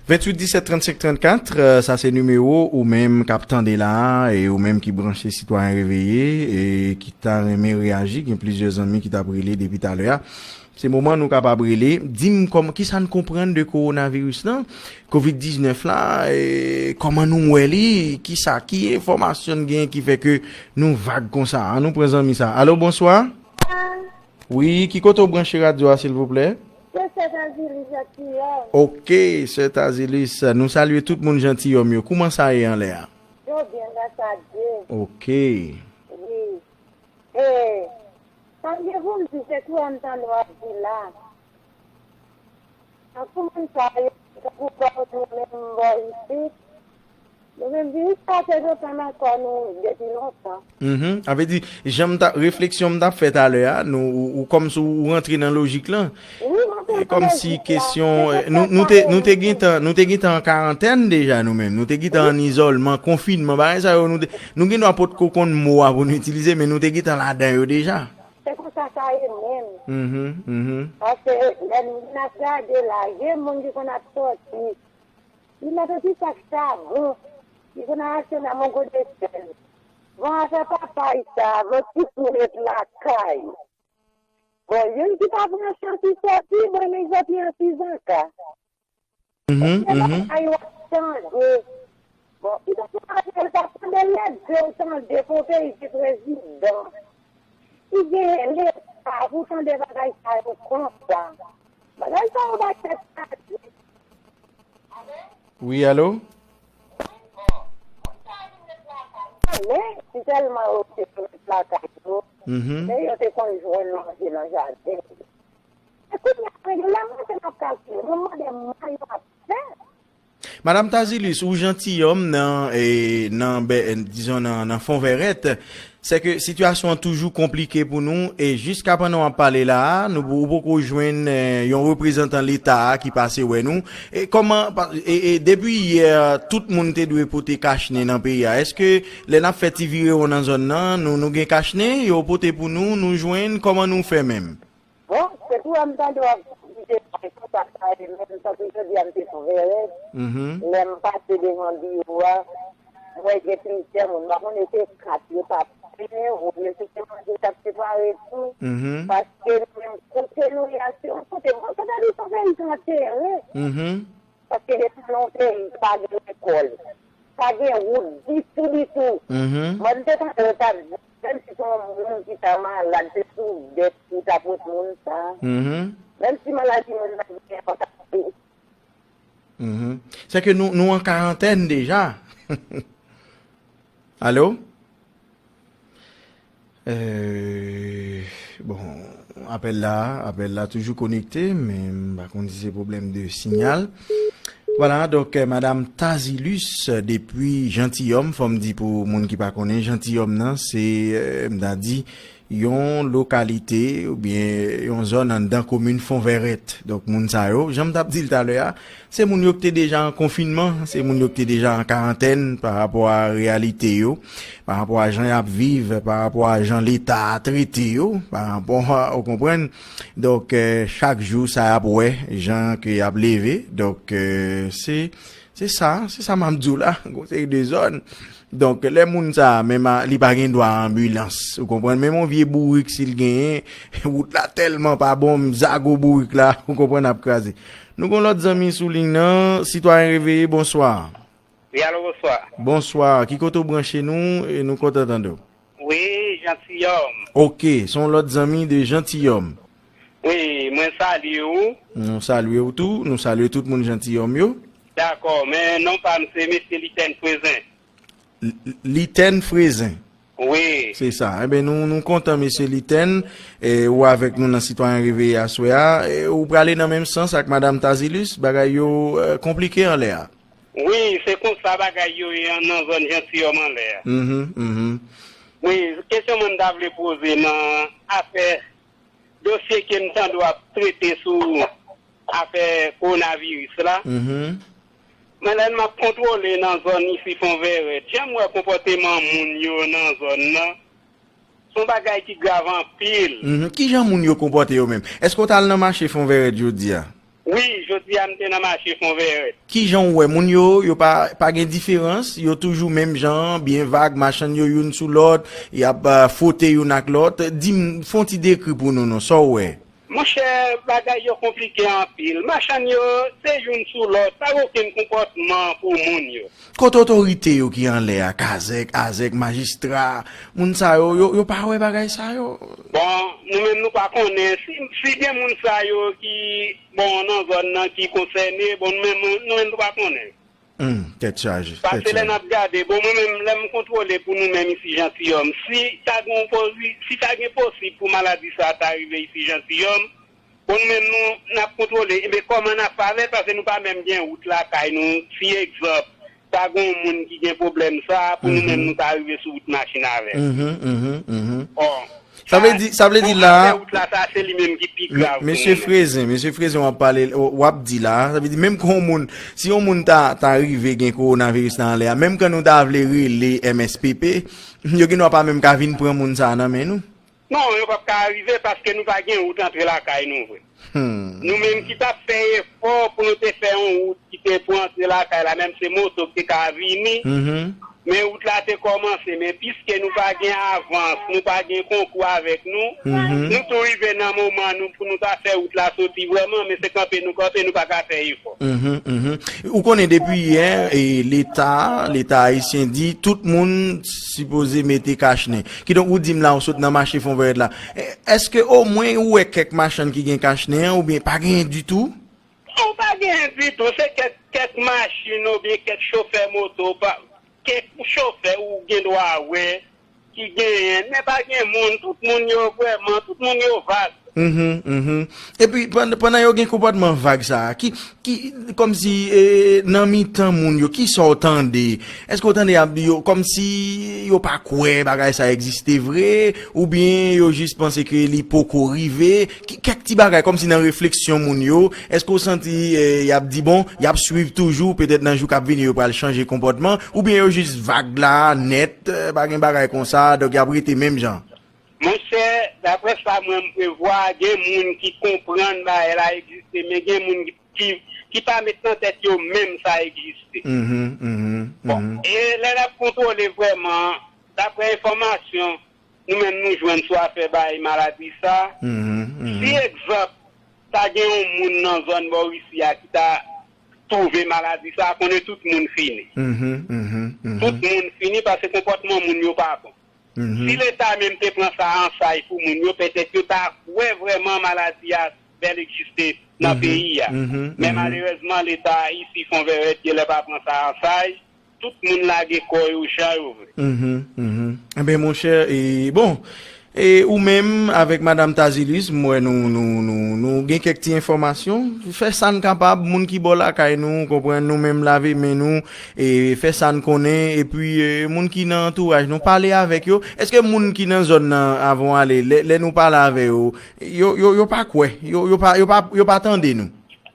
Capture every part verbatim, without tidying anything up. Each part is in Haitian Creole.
Venntuit disèt trannsenk trannkat, euh, sa se nimewo ou menm k ap tande la a, e ou menm ki branche Sitwayen Reveye, e ki ta renmen reyaji. Gen plizyè zanmi ki t ap rele depi talè a. Se moman nou kapab rele. Di m kòm, kisa n konprann de kowonaviris lan, kovid diznèf la, e kòman nou wè li, kisa, ki enfòmasyon n genyen ki fè ke nou vag konsa? An nou pran zanmi sa. Alo, bonswa. Wi, ki kote w branche radyo a, silvouplè? Se Sè Tazilis Jatiyòm. Ok, Sè Tazilis, nou salye tout moun Jantiyòm yo. Kouman sa ye anlè a? Yo byen, gras a Dye. Ok. Wi. E, sa m gen pou m di, se kou an m tande w ap di la. Tankou moun sa yo, tankou kò nou menm bò isit, nou menm viris sa te gentan nan kò nou depi lontan. Mhm. Sa vle di, jan m ta, refleksyon m t ap fè talè a, nou, ou, ou kòmsi ou rantre nan lojik lan. Wi, mwen konprann. E kòmsi kesyon, eh, nou, nou te, nou te gentan, nou te gentan an karantèn deja nou menm. Nou te gentan an izòlman, konfinman, bagay sa yo, nou te, nou gen dwa potko konn mo a pou nou itilize, men nou te gentan ladan yo deja. Se konsa sa ye menm. Mhm, mhm. Paske lè n vin ap gade la, gen moun ki konn ap sòti. Li mèt yon ti sak chabon. Li konn al achte nan Mongo de Sèl. Bon, afè papay sa, bon, tout moun ret lakay. Bon, youn ki pa pran chans li sòti, bon, li sòti an sizanka. Mhm, mhm. Bagay yo ap chanje. Bon, ki te chanje, l t ap tande lè de w tande pou peyi ki prezidan. Ki genyen leta pou tande bagay sa yo konsa. Bagay sa yo bay tèt chaje. Wi, alo? Men, si sèlman yo te ret lakay yo, mhm, men yo te konn jwenn manje nan jaden yo. E kounye a, lè m rantre nan kay yo, yo mande m sa yo ap fè. Madam Tazilis, ou jantiyòm nan, e, nan, bè, dizon, nan, nan Fon Vèrèt, sèke sitiyasyon an toujou konplike pou nou, e jiska pandan w ap pale la a, nou, ou poko jwenn, e, yon reprezantan Leta a ki pase wè nou. E kòman, pa, e, e depi yè, tout moun te dwe pote kachnen nan peyi a. Èske lè n ap fè ti virewon nan zòn nan, nou, nou gen kachnen, yo pote pou nou, nou jwenn, kòman nou fè menm? Bon, se tou an m tande w ap di se pa konsa sa ye menm, tankou jodi a m te Fon Vèrèt, mhm, lè m pase devan biwo a, m wè gen plizyè moun, m pa konnen se kat yo t ap fè, oubyen se te manje yo t ap separe tou, mhm, paske nou menm kote nou ye a, se yon kote, bon, sètadi se yon peyi ki antere. Mhm. Paske depi nan yon peyi ki pa gen lekòl, pa gen wout ditou, ditou. Mhm. Mwen, m te tande yo t ap di, menm si se yon moun ki ta malad, se sou bèt ou t ap wè moun sa. Mhm. Menm si maladi moun nan genyen kontakte. Mhm. Sèke nou, nou an karantèn deja. Alo? Euh, bon, apèl la, apèl la toujou konekte, men m pa konn si se pwoblèm de sinyal. Vwala, donk, euh, Madam Tazilus, euh, depi Jantiyòm, fò m di pou moun ki pa konnen, Jantiyòm nan, se, euh, m ta di, yon lokalite oubyen yon zòn anndan komin Fon Vèrèt. Donk, moun sa yo, jan m t ap di l talè a, se moun yo ki te deja an konfinman, se moun yo ki te deja an karantèn pa rapò a reyalite yo, pa rapò a jan y ap viv, pa rapò a jan Leta a trete yo, pa rapò a, ou konprann? Donk, euh, chak jou sa y ap wè, jan ke y ap leve. Donk, euh, se, se sa, se sa m ap di w la, gon seri de zòn. Donk, lè moun sa a, menm a, li pa gen dwa a anbilans, ou konprann? Menm yon vye bourik, si l genyen, wout la tèlman pa bon, zago bourik la, ou konprann, ap kraze. Nou gon lòt zanmi sou liy nan, Sitwayen Reveye, bonswa. Wi, alo, bonswa. Bonswa, ki kote w branche nou, e nou kontan tande w. Wi, Jantiyòm. Ok, se yon lòt zanmi de Jantiyòm. Wi, mwen salye w. Nou salye w tou, nou salye tout moun Jantiyòm yo. Dakò, men non pa m se mesye Litèn Frezen. L-, Litèn Frezen. Wi. Se sa. Enben, nou, nou kontan, mesye Litèn, e, ou avèk nou nan Sitwayen Reveye aswè a. E, ou prale nan menm sans ak Madam Tazilus, bagay yo, e, konplike anlè a. Wi, se konsa bagay yo ye nan zòn Jantiyòm anlè a. Mhm, mhm. Wi, kesyon mwen m ta vle poze nan afè dosye ke m tande w ap trete sou afè kowonaviris la. Mhm. Men lè m ap kontwole nan zòn isi Fon Vèrèt, jan m wè konpòteman moun yo nan zòn nan, se yon bagay ki grav anpil. Mhm. Kijan moun yo konpòte yo menm? Èske w t al nan mache Fon Vèrèt jodi a? Wi, jodi a m te nan mache Fon Vèyèt. Kijan w wè moun yo, yo pa, pa gen diferans, yo toujou menm jan, byen vag, machann yo youn sou lòt, y ap, eh, fwote youn ak lòt. Di m, fè yon ti dekri pou nou non, sa w wè? Monchè, bagay yo konplike anpil. Machann yo, se youn sou lòt, pa gen okenn konpòtman pou moun yo. Kote otorite yo ki anlè a, kazèk, azèk, majistra, moun sa yo, yo, yo pa wè bagay sa yo? Bon, nou menm nou pa konnen. Si, si gen moun sa yo ki, bon, nan zòn nan ki konsène, bon, nou menm, nou menm nou pa konnen. Hmm, tèt chaje, tèt chaje. Paske lè n ap gade, bon, mwen menm, lè m kontwole pou nou menm isi Jantiyòm, si ta gen yon pozi-, si ta gen posib pou maladi sa ta rive isi Jantiyòm, bon, nou menm, nou, n ap kontwole. Ebyen, kòman n ap fè avè l? Paske nou pa menm gen wout lakay nou. Si egzanp, ta gen yon moun ki gen pwoblèm sa, pou nou menm, nou ta rive sou wout machin avè l. Mhm, mhm, mhm. Bon, sa vle di, sa vle di la, fè wout la, sa se li menm ki pi grav pou mesye Frezen, mesye Frezen w ap pale, w ap di la, sa vle di menm kon yon moun, si yon moun ta, ta rive gen kowonaviris la anlè a, menm kan nou ta vle rele M S P P, yo gen dwa pa menm ka vin pran moun sa a nan men nou. Non, yo p ap ka rive paske nou pa gen wout antre lakay nou vre. Hmm. Nou menm ki t ap fè efò pou nou te fè yon wout ki te pou antre lakay la, menm se moto ki te ka vini. Mhm. Men wout la te kòmanse, men piske nou pa gen avans, nou pa gen konkou avèk nou, mhm, nou tou rive nan moman nou pou nou ta fè wout la soti vrèman, men se kanpe nou kanpe, nou pa ka fè efò. Mhm, mhm. Ou konnen depi yè, e, Leta, Leta ayisyen di tout moun sipoze mete kachnen. Kidonk, ou di m la, ou sot nan mache Fon Vèyèt la. E, èske omwen ou wè kèk machann ki gen kachnen an, oubyen pa genyen ditou? Non, pa genyen ditou. Se kèk, kèk machin oubyen kèk chofè moto, pa, kèk chofè ou gen dwa wè ki genyen, men pa gen moun, tout moun yo vrèman, tout moun yo vag. Mhm, mhm. Epi, pann-, pandan yo gen konpòtman vag sa a, ki, ki, kòmsi, e, nan mitan moun yo, ki sa w tande? Èske w tande y ap di yo, kòmsi yo pa kwè bagay sa egziste vre, oubyen yo jis panse ke li poko rive? Ki, kèk ti bagay, kòmsi nan refleksyon moun yo, èske w santi, e, y ap di, bon, y ap swiv toujou, petèt nan jou k ap vini, yo pral chanje konpòtman, oubyen yo jis vag la, nèt, e, pa gen bagay konsa, donk y ap rete menm jan? Monchè, daprè sa mwen m prevwa, gen moun ki konprann bagay la egziste, men gen moun ki, ki, ki pa met nan tèt yo menm sa egziste. Mhm, mhm, bon, mhm. E lè n ap kontwole vrèman, daprè enfòmasyon nou menm nou jwenn sou afè bay maladi sa, mhm, mhm, si egzanp, ta gen yon moun nan zòn bò isi a ki ta twouve maladi sa, konnen tout moun fini. Mhm, mhm, mhm. Tout moun fini paske konpòtman moun yo pa bon. Mhm. Si Leta menm te pran sa an chaj pou moun yo, petèt yo ta wè vrèman maladi a bèl egziste nan peyi a. Mhm, men mhm, malerèzman, Leta isi Fon Vèyèt genlè pa pran sa an chaj. Tout moun lage kò yo jan yo vle. Mhm, mhm. Enben, monchè, e, bon, e ou menm avèk Madanm Tazilis, m wè nou, nou, nou, nou gen kèk ti enfòmasyon. Fè sa n kapab, moun ki bò lakay nou, konprann nou menm, lave men nou, e fè sa n konnen, epi, e, moun ki nan antouraj nou, pale avèk yo. Èske moun ki nan zòn nan, avan w ale, lè, lè nou pale avè yo, yo, yo, yo pa kwè, yo, yo pa, yo pa, yo pa tande nou?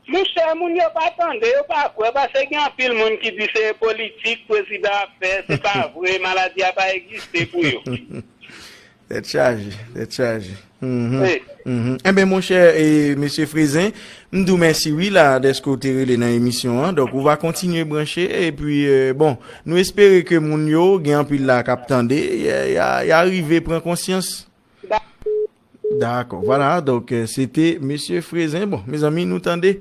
Monchè, moun yo pa tande, yo pa kwè, paske gen anpil moun ki di se politik prezidan ap fè, se pa vre, maladi a pa egziste pou yo. Tèt chaje, tèt chaje. Mhm. Wi. Mhm. Enben, monchè, e, mesye Frezen, m di w mèsi, wi, la, dèske w te rele nan emisyon an. Donk, ou va kontinye branche, epi, e, bon, nou espere ke moun yo, gen anpil la k ap tande, y a, y a, y a rive pran konsyans. Dakò, vwala, donk, e, se te mesye Frezen. Bon, mezanmi, nou tande,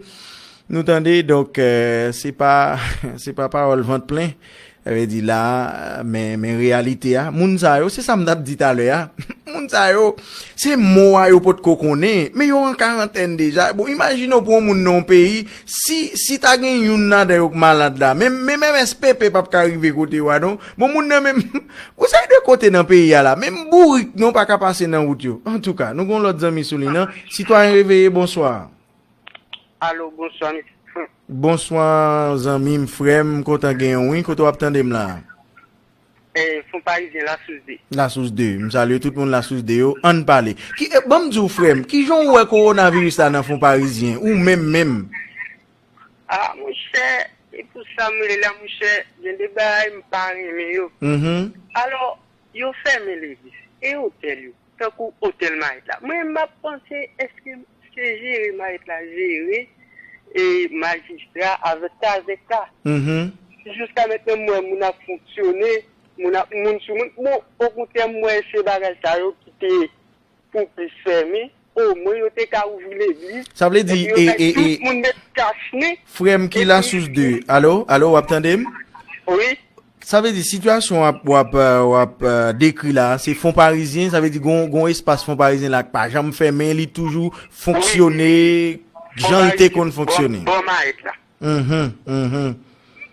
nou tande, donk, e, se pa, se pa pawòl vant plen. Sa vle di la, men, men reyalite a, moun sa yo, se sa m t ap di talè a. Moun sa yo, se mò a yo potko konnen, men yo an karantèn deja. Bon, imajine w pou yon moun nan yon peyi, si, si ta gen youn ladan yo k malad la, menm, menm M S P P p ap ka rive kote w a, non. Bon, moun nan menm, ou se de kote nan peyi a la, menm bourik, non, pa ka pase nan wout yo. Antouka, nou gon lòt zanmi sou liy nan. Sitwayen Reveye, bonswa. Alo, bonswa, mesye Frank. Bonswa, zanmi m, frè m, kontan gen w, wi. Kote w ap tande m la? E, Fon Parizyen, Lasous de. Lasous de. M salye tout moun Lasous de yo. Ann pale. Ki, e, ban m di w, frè m, kijan w wè kowonaviris la nan Fon Parizyen? Ou menm menm? A, monchè, e pou sa m rele la, monchè, gen de bagay m pa renmen yo. Mhm. Alò, yo fèmen legliz e otèl yo, tankou otèl Mayèt la. Mwen, m ap panse, èske se jere Mayèt la jere e majistra avèk kazèk la. Mhm. Jiska mentnan, m wè moun ap fonksyone, moun ap moun sou moun. Bon, okontrè, m wè se bagay sa yo ki te pou plis fèmen. Omwen, yo te ka ouvri legliz. Sa vle di, epi yo e, fè e, tout e, moun met kachnen. Frè m ki epi Lasous de. Alo, alo, w ap tande m? Wi. Sa vle di, sitiyasyon w ap, w ap, euh, w ap, euh, dekri la, se Fon Parizyen, sa vle di, gon, gon espas Fon Parizyen la k pa janm fèmen, li toujou fonksyone jan l te konn fonksyone. Bò, bò mayèt la. Mhm, mhm.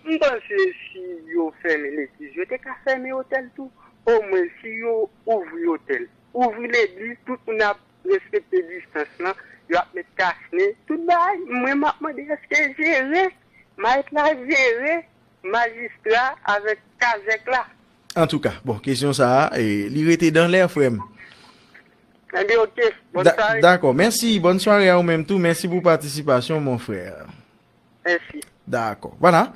M panse si yo fèmen legliz, yo te ka fèmen otèl tou. Omwen, si yo ouvri otèl, ouvri legliz, tout moun ap respekte distans lan, yo ap met kachnen, tout bagay. Mwen, m ap mande, èske jere, mayèt la jere, majistra avèk kazèk la? Antouka, bon, kesyon sa a, e, li rete dan lè, frè m. Ebyen, oke. Bòn sware. Dakò. Mèsi. Bòn sware a ou menm tou. Mèsi pou patisipasyon, mon frè. Mèsi. Dakò. Vwala.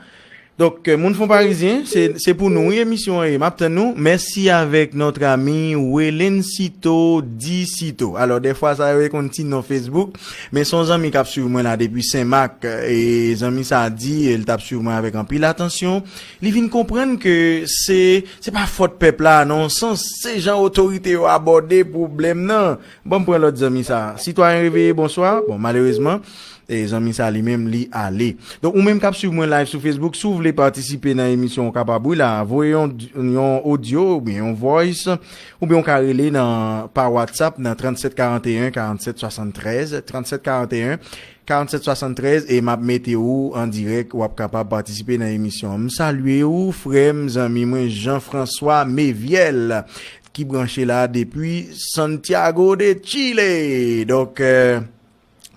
Donk, euh, moun Fon Parizyen, se, se pou nou, wi, emisyon an ye. M ap tann nou. Mèsi avèk notre ami Welencito Dicito. Alò, dèfwa sa yo e konn ti non Facebook, men se yon zanmi k ap swiv mwen la depi Senmak, e zanmi sa a di, e l t ap swiv mwen avèk anpil atansyon. Li vin konprann ke se, se pa fòt pèp la, nan yon sans, se jan otorite yo abòde pwoblèm nan. Ban m pran lòt zanmi sa a. Sitwayen Reveye, bonswa. Bon, malerezman, e zanmi sa a li menm, li ale. Donk, ou menm k ap swiv mwen live sou Facebook, si w vle patisipe nan emisyon, ou kapab, wi, la, voye yon, yon odyo oubyen yon voice, oubyen w ka rele nan, pa WhatsApp nan tranntsèt karanteyen karantsèt swasanntrèz, tranntsèt karanteyen karantsèt swasanntrèz, e m ap mete ou an dirèk, w ap kapab patisipe nan emisyon an. M salye ou, frè m, zanmi mwen, Jean François Meviel, ki branche la depi Santiago de Chile. Donk, euh,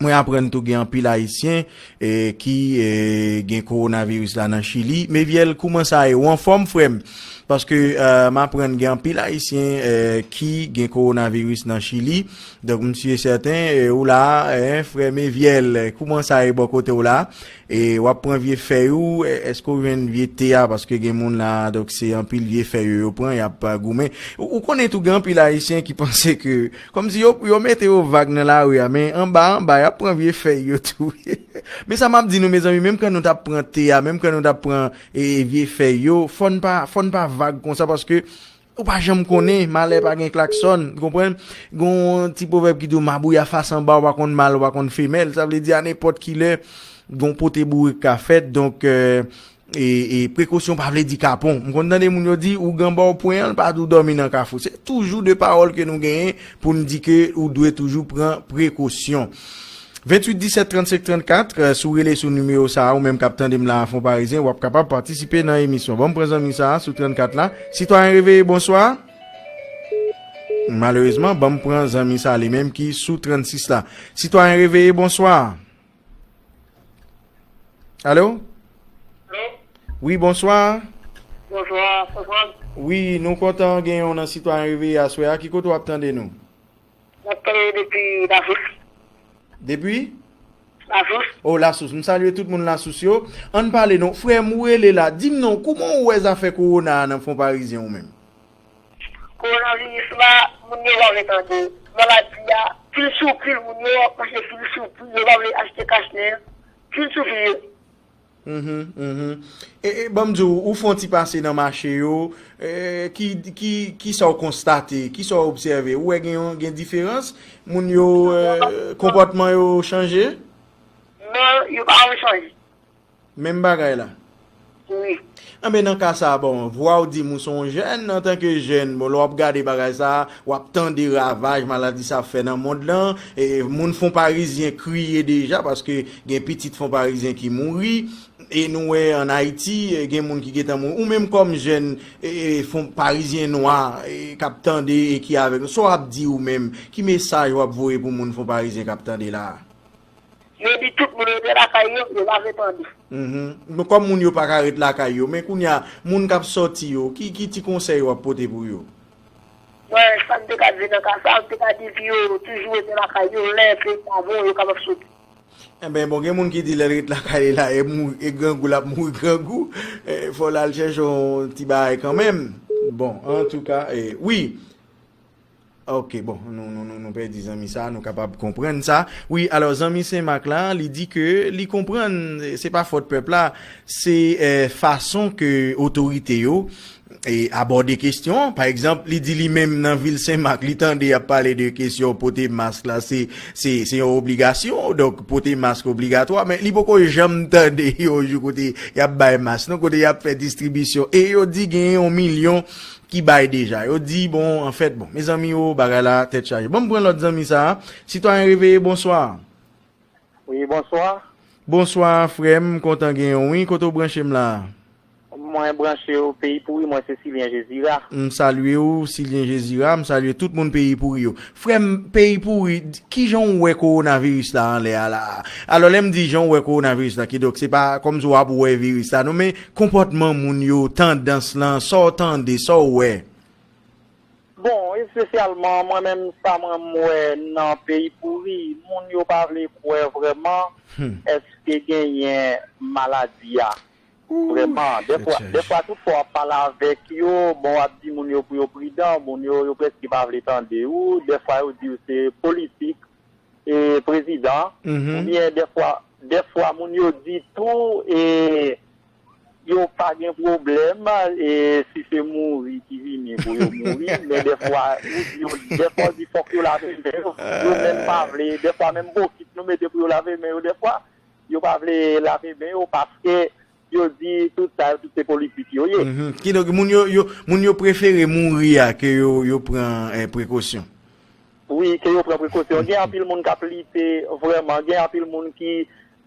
mwen aprann tou gen anpil Ayisyen, eh, ki, eh, gen kowonaviris la nan Chili. Meviel, kouman sa ye? Ou anfòm, frè m? Paske, eh, m aprann gen anpil Ayisyen, eh, ki gen kowonaviris nan Chili. Donk, m si e sèten, eh, ou la, eh, frè Meviel, kouman sa ye bò kote w la? E w ap pran vye fèy ou, e, èske w jwenn vye te a? Paske gen moun la, donk se anpil vye fèy yo, yo pran, y ap, a, goumen. Ou, ou konnen tou gen anpil Ayisyen ki panse ke, kòmsi yo, yo mete yo vag nan lari a, men anba, anba, y ap pran vye fèy yo tou. Men sa m ap di nou, mezanmi, menm kan nou t ap pran te a, menm kan nou t ap pran, e, vye fèy yo, fò n pa, fò n pa vag konsa, paske ou pa janm konnen, malè pa gen klaksòn, ou konprann? Gon ti pwovèb ki di w mabouya fas anba, ou pa konn mal, ou pa konn femèl. Sa vle di a nenpòt ki lè, gon pote bourik ka fèt. Donk, e, e, e prekosyon pa vle di kapon. M konn tande moun yo di, ougan ba w pwen an, l pa di w dòmi nan kafou. Se toujou de pawòl ke nou genyen pou n di ke ou dwe toujou pran prekosyon. Venntuit disèt trannsenk trannkat, eh, si w rele sou nimewo sa a, ou menm k ap tande m la a, Fon Parizyen, w ap kapab patisipe nan emisyon. Ban m pran zanmi sa a sou trannkat la. Sitwayen Reveye, bonswa. Malerezman, ban m pran zanmi sa a li menm ki sou trannsis la. Sitwayen Reveye, bonswa. Alo? Alo? Wi, bonswa. Bonswa, Fon Frank. Wi, nou kontan gen yon nan Sitwayen Reveye aswè a. Ki kote w ap tande nou? M ap tande depi Lasous. Depi? Lasous. O, Lasous. M salye tout moun Lasous yo. Ann pale non. Frè m, ou rele la. Di m non, kouman ou wè zafè kowona a nan Fon Parizyen ou menm? Kowonaviris la, moun yo pa vle tande. Maladi a, pil sou pil, moun yo ap mache pil sou pil, yo pa vle achte kachnen. Pil sou pil. Mhm, mhm. E, e, ban m di w, ou fè yon ti pase nan mache yo, e, ki, ki, ki sa w konstate, ki sa w obsève? Ou wè gen yon, gen diferans? Moun yo, e, konpòtman yo chanje? Non, yo pa chanje. Menm bagay la? Wi. Anben, nan ka sa, bon, vwa w di m ou se yon jèn, antanke jèn, bon, lè w ap gade bagay sa, w ap tande ravaj maladi sa ap fè nan mond lan, e, moun Fon Parizyen kriye deja, paske gen pitit Fon Parizyen ki mouri, e nou wè ann Ayiti, e, gen moun ki gentan mouri. Ou menm kòm jèn, e, e, Fon Parizyen nwa, e, k ap tande e ki avèk nou, sa w ap di ou menm? Ki mesaj w ap voye pou moun Fon Parizyen k ap tande la a? Yo di tout moun rete lakay yo, yo pa vle tande. Mhm. Men kòm moun yo pa ka ret lakay yo, men kounye a, moun k ap sòti yo, ki, ki ti konsèy w ap pote pou yo? Mwen, sa m te ka di nan ka sa, m te ka di pou yo toujou rete lakay yo, lè peyi a bon, yo kapab soti. Enben, bon, gen moun ki di lè l ret lakay li la, e mouri, e grangou, l ap mouri grangou. E, fò l al chèche yon ti bagay kanmenm. Bon, antouka, e, wi. Ok, bon, nou, nou, nou, nou pèdi zanmi sa, nou kapab konprann sa. Wi, alò, zanmi Senmak la, li di ke li konprann, se pa fòt pèp la, se, eh, fason ke otorite yo, e, abòde kesyon an. Pa egzanp, li di li menm nan vil Senmak, li tande y ap pale de kesyon pote mask la, se, se, se yon obligasyon. Donk, pote mask obligatwa, men li poko janm tande yon jou kote y ap bay mask, non, kote y ap fè distribisyon. E yo di gen yon milyon ki bay deja. Yo di, bon, anfèt, bon, mezanmi, o, bagay la, tèt chaje. Bon, m pran lòt zanmi sa a. Sitwayen Reveye, bonswa. Wi, bonswa. Bonswa, frè m, kontan gen w, wi. Kote w branche m la? Mwen branche w Peyi Pouri, mwen se Silyen Jezira. M salye w, Silyen Jezira, m salye tout moun Peyi Pouri yo. Frè m, Peyi Pouri, d-, kijan w wè kowonaviris la anlè a la? Alò, lè m di jan w wè kowonaviris la, kidonk, se pa kòmsi w ap wè viris la, non, men konpòtman moun yo, tandans lan, sa w tande, sa w wè? Bon, espesyalman, mwen menm, sa mwen m wè nan Peyi Pouri, moun yo pa vle kwè vrèman Hmm. èske genyen maladi a. Vrèman, dèfwa, dèfwa, tout fwa w ap pale avèk yo, bon, w ap di moun yo pou yo pridan, moun yo, yo prèske pa vle tande w. Dèfwa, yo di w se politik, e, prezidan, Mhm. oubyen dèfwa, dèfwa, moun yo di tou, e, yo pa gen pwoblèm, e, si se mouri ki vini pou yo mouri, men dèfwa, ou di yo, dèfwa, ou di fòk yo lave men yo, yo menm pa vle, dèfwa, menm bokit nou mete pou yo lave men yo, dèfwa, yo pa vle lave men yo, paske yo di tout sa yo, tout se politik yo ye. Mhm. Kidonk, moun yo, yo, moun yo prefere mouri a ke yo, yo pran, eh, prekosyon. Wi, ke yo pran prekosyon. Gen anpil moun k ap lite, vrèman, gen anpil moun ki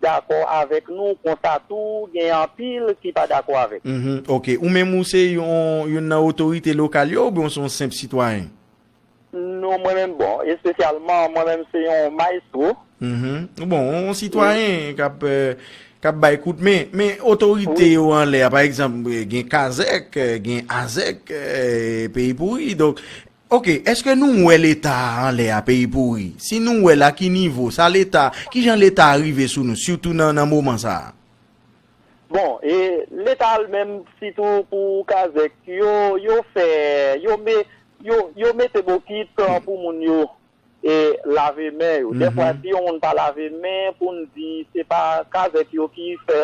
dakò avèk nou, konsa tou, gen anpil ki pa dakò avèk. Mhm, ok. Ou menm, ou se yon, youn nan otorite lokal yo, oubyen ou se yon senp sitwayen? Non, mwen menm, bon, espesyalman, mwen menm, se yon mayestwo. Mhm. Bon, yon sitwayen k ap, eh, k ap bay kout men. Men otorite Wi. yo anlè a, pa egzanp, eh, gen Kazèk, eh, gen Azèk, eh, Peyi Pouri. Donk, ok, èske nou wè Leta a anlè a Peyi Pouri? Si nou wè l, a ki nivo? Sa Leta, kijan Leta a rive sou nou, sitou nan, nan moman sa a? Bon, e Leta a l menm, sitou pou Kazèk yo, yo fè, yo me-, yo, yo mete bokit pou moun yo, e, lave men yo. Dèfwa, Mhm. si yon moun pa lave men, pou n di, se pa Kazèk yo ki fè,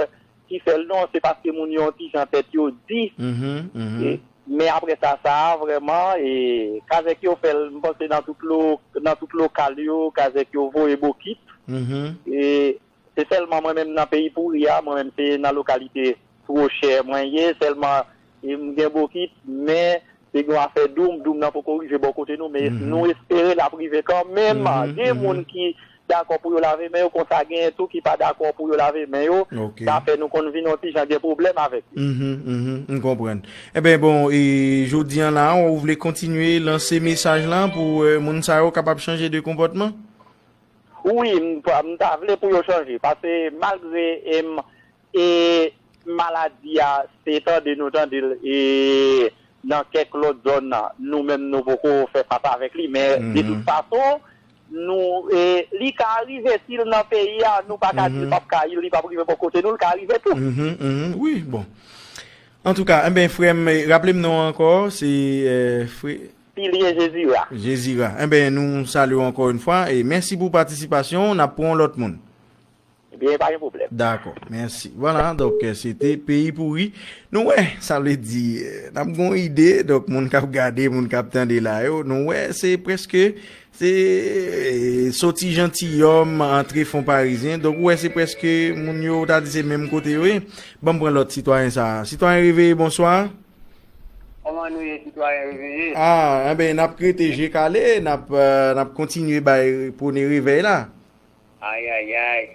ki fè l, non, se paske moun yo yon ti jan tèt yo di. Mhm, mhm. E, men apre sa, sa a, vrèman, e, Kazèk yo fè l, m panse nan tout lo-, nan tout lokal yo, Kazèk yo voye bokit. Mhm. E, Se sèlman mwen menm nan Peyi Pouri a, mwen menm se nan lokalite Twochè mwen ye, sèlman, e, m gen bokit, men se gen yon afè doum, doum nan poko rive bò kote nou, men Mhm. nou espere l ap rive kanmenm. Mhm, Gen mhm. moun ki dakò pou yo lave men yo, konsa genyen tou ki pa dakò pou yo lave men yo. Ok. Sa fè nou konn vin yon ti jan gen pwoblèm avèk yo. Mhm, mhm, m konprann. Eben, bon, e jodi a la, ou vle kontinye lanse mesaj la pou, eh, moun sa yo kapab chanje de konpòtman? Wi, m ta, m ta vle pou yo chanje, paske malgre, em, e maladi a, se tande nou tande l, e nan kèk lòt zòn, nou menm nou poko fè fas avèk li, men de tout Mhm. fason, nou, e, li ka rive si l nan peyi a, nou pa ka di l Mhm. p ap ka, li p ap rive bò kote nou, l ka rive tou. Mhm, mhm, wi, bon. Antouka, enben, frè m, raple m non ankò, se, eh, frè Pilye Jezira. Jezira. Enben, nou salye w ankò yon fwa, e mèsi pou patisipasyon w, n ap pran yon lòt moun. Ebyen, pa gen pwoblèm. Dakò, mèsi. Vwala, donk, eh, se te Peyi Pouri. Nou wè, sa vle di, eh, n ap gen yon ide, donk, moun k ap gade, moun k ap tande la yo, nou wè, se prèske, se, eh, soti Jantiyòm, antre Fon Parizyen. Donk, ou wè, se prèske moun yo, ou ta di se menm kote yo ye. Ban m pran lòt sitwayen sa a. Sitwayen Reveye, bonswa. Kòman nou ye, sitwayen Reveye? Ah, enben, n ap rete je kale, n ap, eh, n ap kontinye bay pwone revèy la. Ayayay.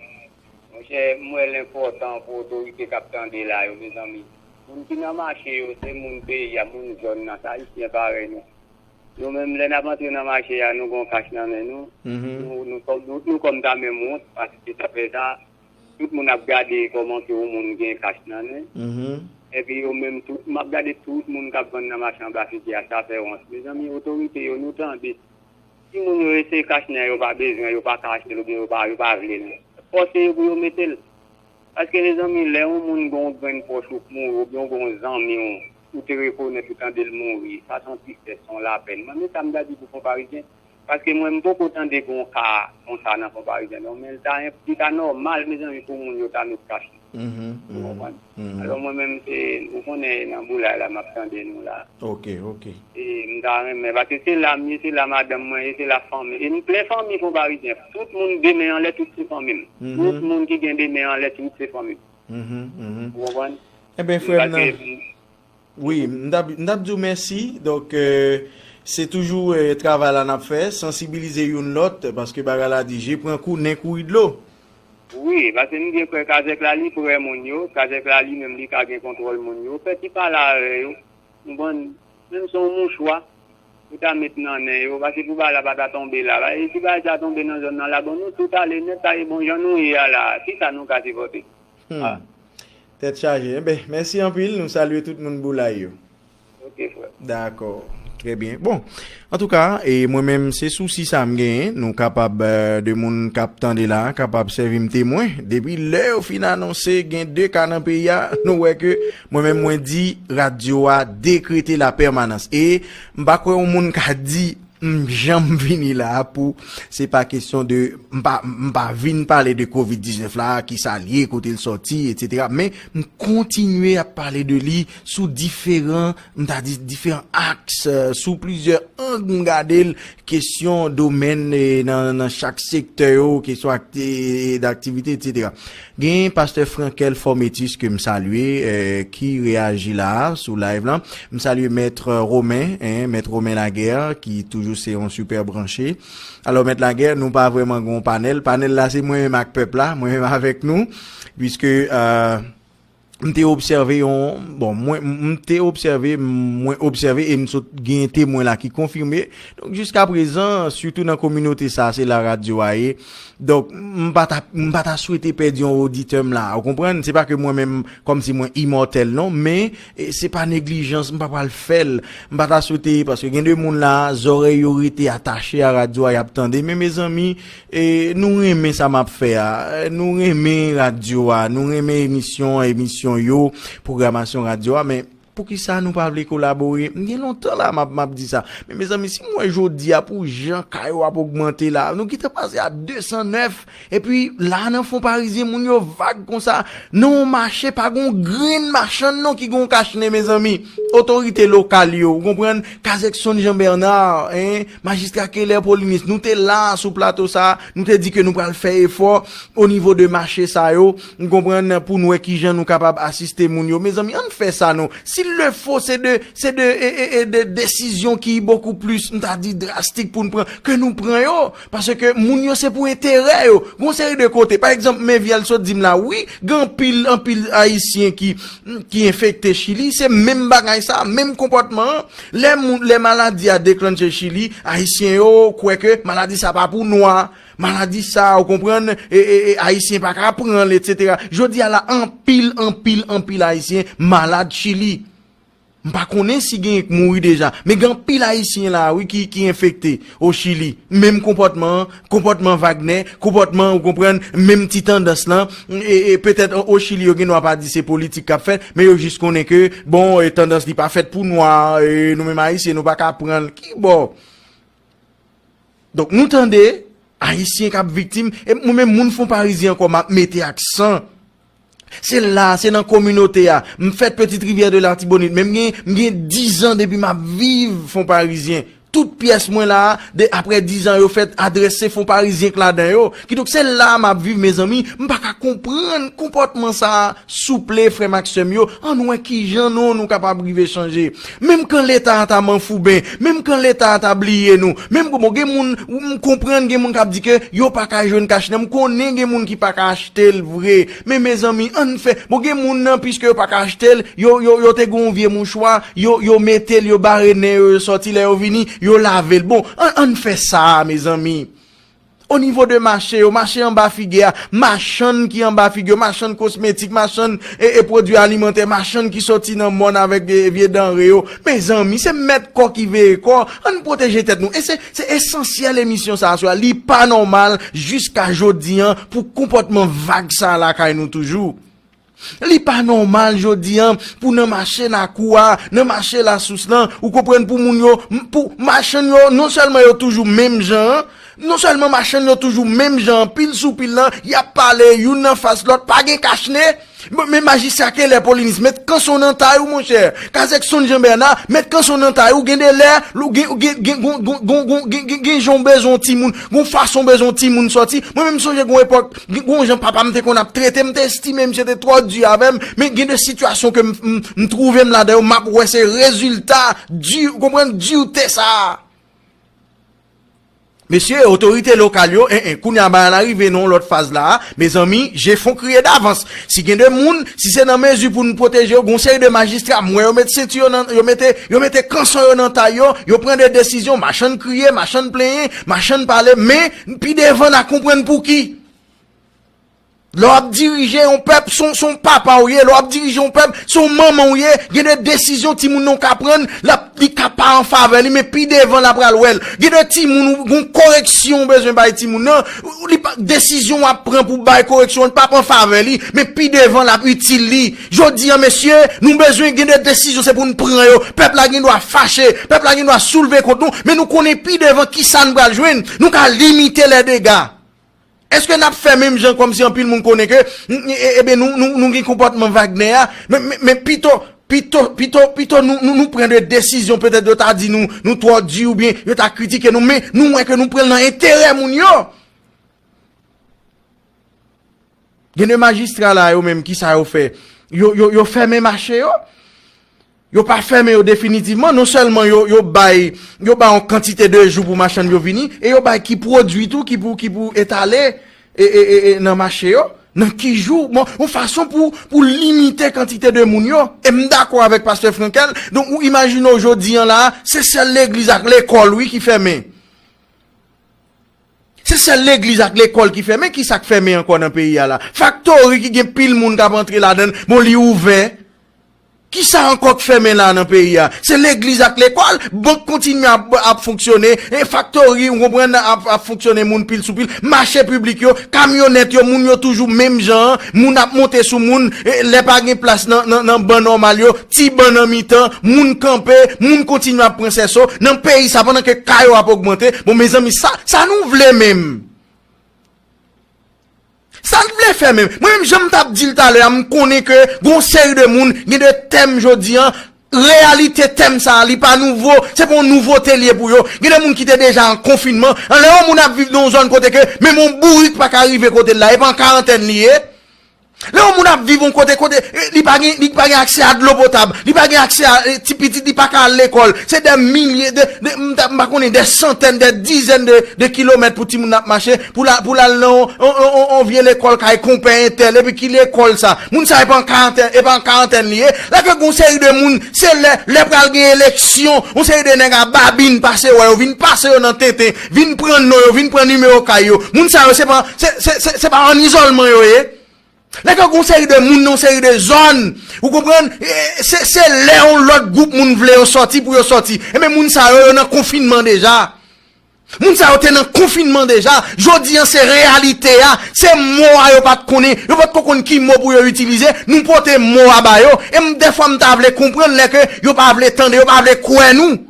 Monchè, m wè l enpòtan pou otorite k ap tande la yo, mezanmi. Moun ki nan mache yo, se moun peyi a, moun zòn nan, se Ayisyen parèy nou. Nou menm, lè n ap antre nan mache a, nou gen yon kach nan men nou. Mhm. Nou, nou, nou, nou kòm ta menm wont, paske sa fè sa, tout moun ap gade kòman ke yon moun gen kach nan men. Mhm. Epi yo menm tout, m ap gade tout moun k ap vann nan mache anba figi a, sa fè wont. Mezanmi, otorite yo, nou tande. Si moun yo eseye kach nan yo pa bezwen, yo pa ka achte l oubyen yo pa, yo pa vle l. Fòse yo pou yo mete l. Paske, mezanmi, lè yon moun gen yon grenn pwòch ou k mouri oubyen w gen yon zanmi w, ou te rekonèt ou tande l mouri, sa se yon tristès, se yon lapèn. Mwen, men sa m ta di pou Fonparizyen, paske mwen, m poko tande gen yon ka konsa nan Fonparizyen, non, men l ta, li ta nòmal, mezanmi, pou moun yo ta met kach. Ou konprann? Alò, mwen menm, se, ou konnen, nan boulay la, m ap tande nou la. Ok, ok. E m ta renmen, paske se la m ye, se la madanm mwen ye, se la fanmi. E m plen fanmi Fonparizyen. Tout moun de men anlè, tout se fanmi m. Tout moun ki gen de men anlè, tout se fanmi m. Ou konprann? Ebyen, frè m nan. Wi, m t ap, m t ap di w mèsi. Donk, euh, se toujou, euh, travay la n ap fè, sansibilize youn lòt, paske bagay la di, je pran kou, nen kouri dlo. Wi, paske m gen kwè kazèk la, li prè moun yo, kazèk la, li menm, li ka gen kontwòl moun yo. Fè ti pale avè yo, ou konprann, menm se yon mouchwa, ou ta met nan nen yo, paske pou bagay la pa ta tonbe la. E si bagay sa tonbe nan zòn nan la, bon, nou tout ale nèt, sa e bon, jan nou ye a la, kisa nou ka sipòte? Hmm. Ah. Tèt chaje. Enben, mèsi anpil. Nou salye tout moun Boulay yo. Ok, frè. Dakò. Trè byen. Bon, antouka, e mwen menm, se sousi sa m genyen. Nou kapab, euh, de moun k ap tande la, kapab sèvi m temwen. Depi lè yo fin anonse gen de ka nan peyi a, nou wè ke mwen menm, mwen di, radyo a dekrete lapèmanans. E m pa kwè yon moun ka di, M janm vini la a pou, se pa kesyon de, m pa, m pa vin pale de kovid diznèf la, ki sa l ye, kote l sòti, etsetera. Men, m kontinye ap pale de li sou diferan, m ta di diferan aks, euh, sou plizyè ang m gade l, kesyon, domèn, e nan, nan chak sektè yo, kesyon akti-, e, e, daktivite, etsetera. Gen pastè Frankel Formetis ke m salye, eh, ki reyaji la a sou live lan. M salye mèt Romen, en, mèt Romen Laguerre, ki toujou se yon sipè branche. Alò, mèt Laguerre, nou pa vrèman gen yon panèl. Panèl la, se mwen menm ak pèp la, mwen menm avèk nou. Piske, eh, m te obsève yon, bon, mwen, m te obsève, mwen obsève e m sot gen temwen la ki konfime. Donk, jiska prezan, sitou nan kominote sa, se la radyo a ye. Donk, m pa ta, m pa ta swete pèdi yon oditè m la. Ou konprann? Se pa ke mwen menm, kòmsi mwen imòtèl, non, men, e, se pa neglijans, m pa pral fè l. M pa ta swete, paske gen de moun la, zòrèy yo rete atache a radyo a, y ap tande. Men, mezanmi, e, nou renmen sa m ap fè a. Nou renmen radyo a, nou renmen emisyon, emisyon yo, pwogramasyon radyo a, men poukisa nou pa vle kolabore? M gen lontan la m ap, m ap di sa. Men, mezanmi, si m wè jodi a pou jan ka yo ap ogmante la, nou gentan pase a de san nèf, epi la nan Fon Parizyen, moun yo vag konsa, nan yon mache, pa gen yon grenn machann non ki gen yon kach nen, mezanmi. Otorite lokal yo, ou konprann, kazèk Sonn Jean Bernard, en, majistra Keller Polynice, nou te la sou plato sa, nou te di ke nou pral fè efò o nivo de mache sa yo, ou konprann, pou n wè kijan nou kapab asiste moun yo. Mezanmi, ann fè sa non. S'il le faut, se de, se de, e, e, e, de desizyon ki bokou plis, m ta di, drastik pou n pran, ke nou pran yo. Paske moun yo se pou enterè yo. Gon seri de kote. Pa egzanp, men Vial sot di m la, wi, gen anpil, anpil Ayisyen ki, ki enfekte Chili. Se menm bagay sa, menm konpòtman an. Lè moun, lè maladi a deklanche Chili, Ayisyen yo kwè ke maladi sa pa pou nwa. Maladi sa, ou konprann, e, e, e, Ayisyen pa ka pran l, etsetera. Jodi a la, anpil, anpil, anpil Ayisyen malad Chili. M pa konnen si gen k mouri deja, men gen anpil Ayisyen la, wi, ki, ki enfekte o Chili. Menm konpòtman an, konpòtman Wagner, konpòtman, ou konprann, menm ti tandans lan. E, e petèt o, o Chili, yo gen dwa pa di se politik k ap fèt, men yo jis konnen ke, bon, e, tandans li pa fèt pou nwa, e, nou menm Ayisyen, nou pa ka pran l. Ki bò? Donk, nou tande, Ayisyen k ap viktim, e mwen menm, moun Fon Parizyen ankò, m ap mete aksan. Se la, se nan kominote a. M fèt Petite Rivière de l'Artibonite, men m gen, m gen diz an depi m ap viv Fon Parizyen. Tout pyès mwen la a, de, aprè diz an yo fèt, adrès se Fon Parizyen k ladan yo. Kidonk, se la a m ap viv, mezanmi. M pa ka konprann konpòtman sa a. Souple, frè m ak sè m yo, ann wè kijan nou, nou kapab rive chanje. Menm kan Leta a ta manfouben, menm kan Leta a ta bliye nou, menm, bon, gen moun, m konprann gen moun k ap di ke yo pa ka jwenn kach nen, m konnen gen moun ki pa ka achte l vre. Men, mezanmi, ann fè, bon, gen moun nan, piske yo pa ka achte l, yo, yo, yo te gen yon vye mouchwa, yo, yo mete l, yo bare nen yo, yo sòti, lè yo vini, yo lave l. Bon, ann, ann fè sa, mezanmi. O nivo de mache yo, mache anba figi a, machann ki anba figi yo, machann kosmetik, machann e, e pwodui alimantè, machann ki sòti nan mòn avèk, e, vye danre yo. Mezanmi, se mèt kò ki veye kò, ann pwoteje tèt nou. E se, se esansyèl emisyon sa a sou la. Li pa nòmal jiska jodi an pou konpòtman vag sa a lakay nou toujou. Li pa nòmal jodi a pou nan mache Lakou a, nan mache Lasous lan, ou konprann, pou moun yo, m- pou machann yo, non sèlman yo toujou menm jan an, non sèlman machann yo toujou menm jan an, pil sou pil lan, y ap pale youn nan fas lòt, pa gen kachne. Men majistra Keller Polynice, met kanson nan tay ou, monchè. Kazèk Sonn Jean Bernard, met kanson nan tay ou, gen de lè, ou gen, ou gen, gen, gon- gon- gon- gon- gen, gen, gen jan w bezwen yon timoun, gon fason w bezwen yon timoun sòti. Mwen menm sonje gon epòk, gen gon jan papa m te konn ap trete m, te estime misye te twò di avè m, men gen de sitiyasyon ke m, m, m twouve m ladan yo, m ap wè se rezilta di, ou konprann, dirte sa a. Mesye, otorite lokal yo, en, en, kounye a bagay la rive nan yon lòt faz la a, mezanmi, je fon kriye davans. Si gen de moun, si se nan mezi pou n pwoteje yo, gon seri de majistra, m wè yo met senti yo nan, yo mete, yo mete kanson yo nan tay yo, yo pran de desizyon, machann kriye, machann plenyen, machann pale, men pi devan n a konprann pouki. Lè w ap dirije yon pèp, se yon, se yon papa w ye. Lè w ap dirije yon pèp, se yon manman w ye. Gen de desizyon timoun nan w ka pran, l ap, li ka pa an favè li, men pi devan l ap pral wè l. Gen de timoun, ou gon koreksyon w bezwen bay timoun nan. Ou- li pa- desizyon w ap pran pou bay koreksyon, li p ap an favè li, men pi devan l ap itil li. Jodi a, mesye, nou bezwen gen de desizyon, se pou n pran yo. Pèp la gen dwa fache, pèp la gen dwa soulve kont nou, men nou konnen pi devan ki sa n pral jwenn. Nou ka limite lè dega. Èske n ap fè menm jan kòmsi anpil moun konnen ke, e- e- ebyen, nou, nou, nou gen konpòtman Wagner a, men, men, men pito, pito, pito, pito nou, nou, nou pran de desizyon, petèt yo ta di nou, nou twò di oubyen yo ta kritike nou, men nou wè ke nou pran l nan enterè moun yo. Gen de majistra la, yo menm, ki sa yo fè? Yo, yo, yo fèmen mache yo. Yo pa fèmen yo definitivman, non sèlman yo, yo bay, yo bay yon kantite de jou pou machann yo vini, e yo bay ki pwodui tou ki pou, ki pou etale e, e, e, e, nan mache yo, nan ki jou, bon, yon fason pou, pou limite kantite de moun yo. E m dakò avèk pastè Frankel, donk ou imajine w jodi a la, se sèl legliz ak lekòl, wi, ki fèmen. Se sèl legliz ak lekòl ki fèmen, ki sa k fèmen ankò nan peyi a la? Faktori ki gen pil moun k ap antre ladan l, bon, li ouvè. Ki sa ankò k fèmen la nan peyi a? Se legliz ak lekòl, bank kontinye ap, ap fonksyone, e faktori, ou konprann, ap, ap fonksyone, moun pil sou pil, mache piblik yo, kamyonèt yo, moun yo toujou menm jan an, moun ap monte sou moun, e lè pa gen plas nan, nan, nan ban nòmal yo, ti ban nan mitan, moun kanpe, moun kontinye ap pran sèso nan peyi sa pandan ke ka yo ap ogmante. Bon, mezanmi, sa, sa nou vle menm? Sa n vle fè menm? Mwen menm, jan m t ap di l talè a, m konnen ke gon seri de moun, gen de tèm jodi a, reyalite tèm sa a, li pa nouvo, se pa yon nouvote l ye pou yo. Gen de moun ki te deja an konfinman. Anlè yon moun ap viv nan yon zòn kote ke menm yon bourik pa ka rive kote l la, e pa an karantèn li ye. Lè yon moun ap viv yon kote, kote, eh, li pa gen, li pa gen aksè a dlo potab, li pa gen aksè a, eh, ti pitit, li pa ka al lekòl. Se dè milye, de, de, m ta- m pa konnen, dè santèn, dè dizèn de, de kilomèt pou timoun ap mache, pou l a- pou l al nan yon, yon, yon, yon, yon vye lekòl kay konpè entèl, epi ki lekòl sa? Moun sa e pa an karantèn, e pa an karantèn li ye. Lè ke gon seri de moun, se lè, lè pral gen eleksyon, yon seri de nèg a babin pase wè yo, vin pase yo nan tenten, vin pran non yo, vin pran nimewo kay yo. Moun sa yo, se pa, se, se, se, se pa an izòlman yo ye. Lè ke gon seri de moun nan yon seri de zòn, ou konprann, e, se, se lè yon lòt gwoup moun vle yo sòti pou yo sòti. Ebyen, moun sa yo, yo nan konfinman deja. Moun sa yo te nan konfinman deja. Jodi a, se reyalite a. Se mo a yo pa t konnen. Yo pa t ko konn ki mo pou yo itilize. Nou pote mo a ba yo. E m, dèfwa, m ta vle konprann lè ke yo pa vle tande, yo pa vle kwè nou.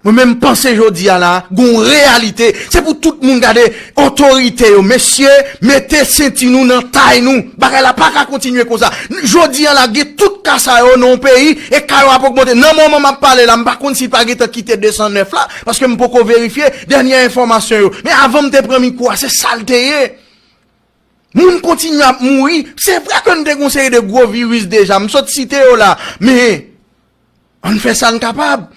Mwen menm, m panse jodi a la, gon reyalite. Se pou tout moun gade otorite yo. Mesye, mete senti nou nan tay nou. Bagay la pa ka kontinye konsa. Jodi a la, gen tout ka sa yo nan yon peyi, e ka yo ap ogmante. Nan moman m ap pale la, m pa konn si pa gentan kite de san nèf la, paske m poko verifye dènye enfòmasyon yo. Men avan m te pran mikwo a, se sa l te ye. Moun kontinye ap mouri. Se vre ke n te gon seri de gwo viris deja. M sot site yo la. Men, ann fè sa n kapab.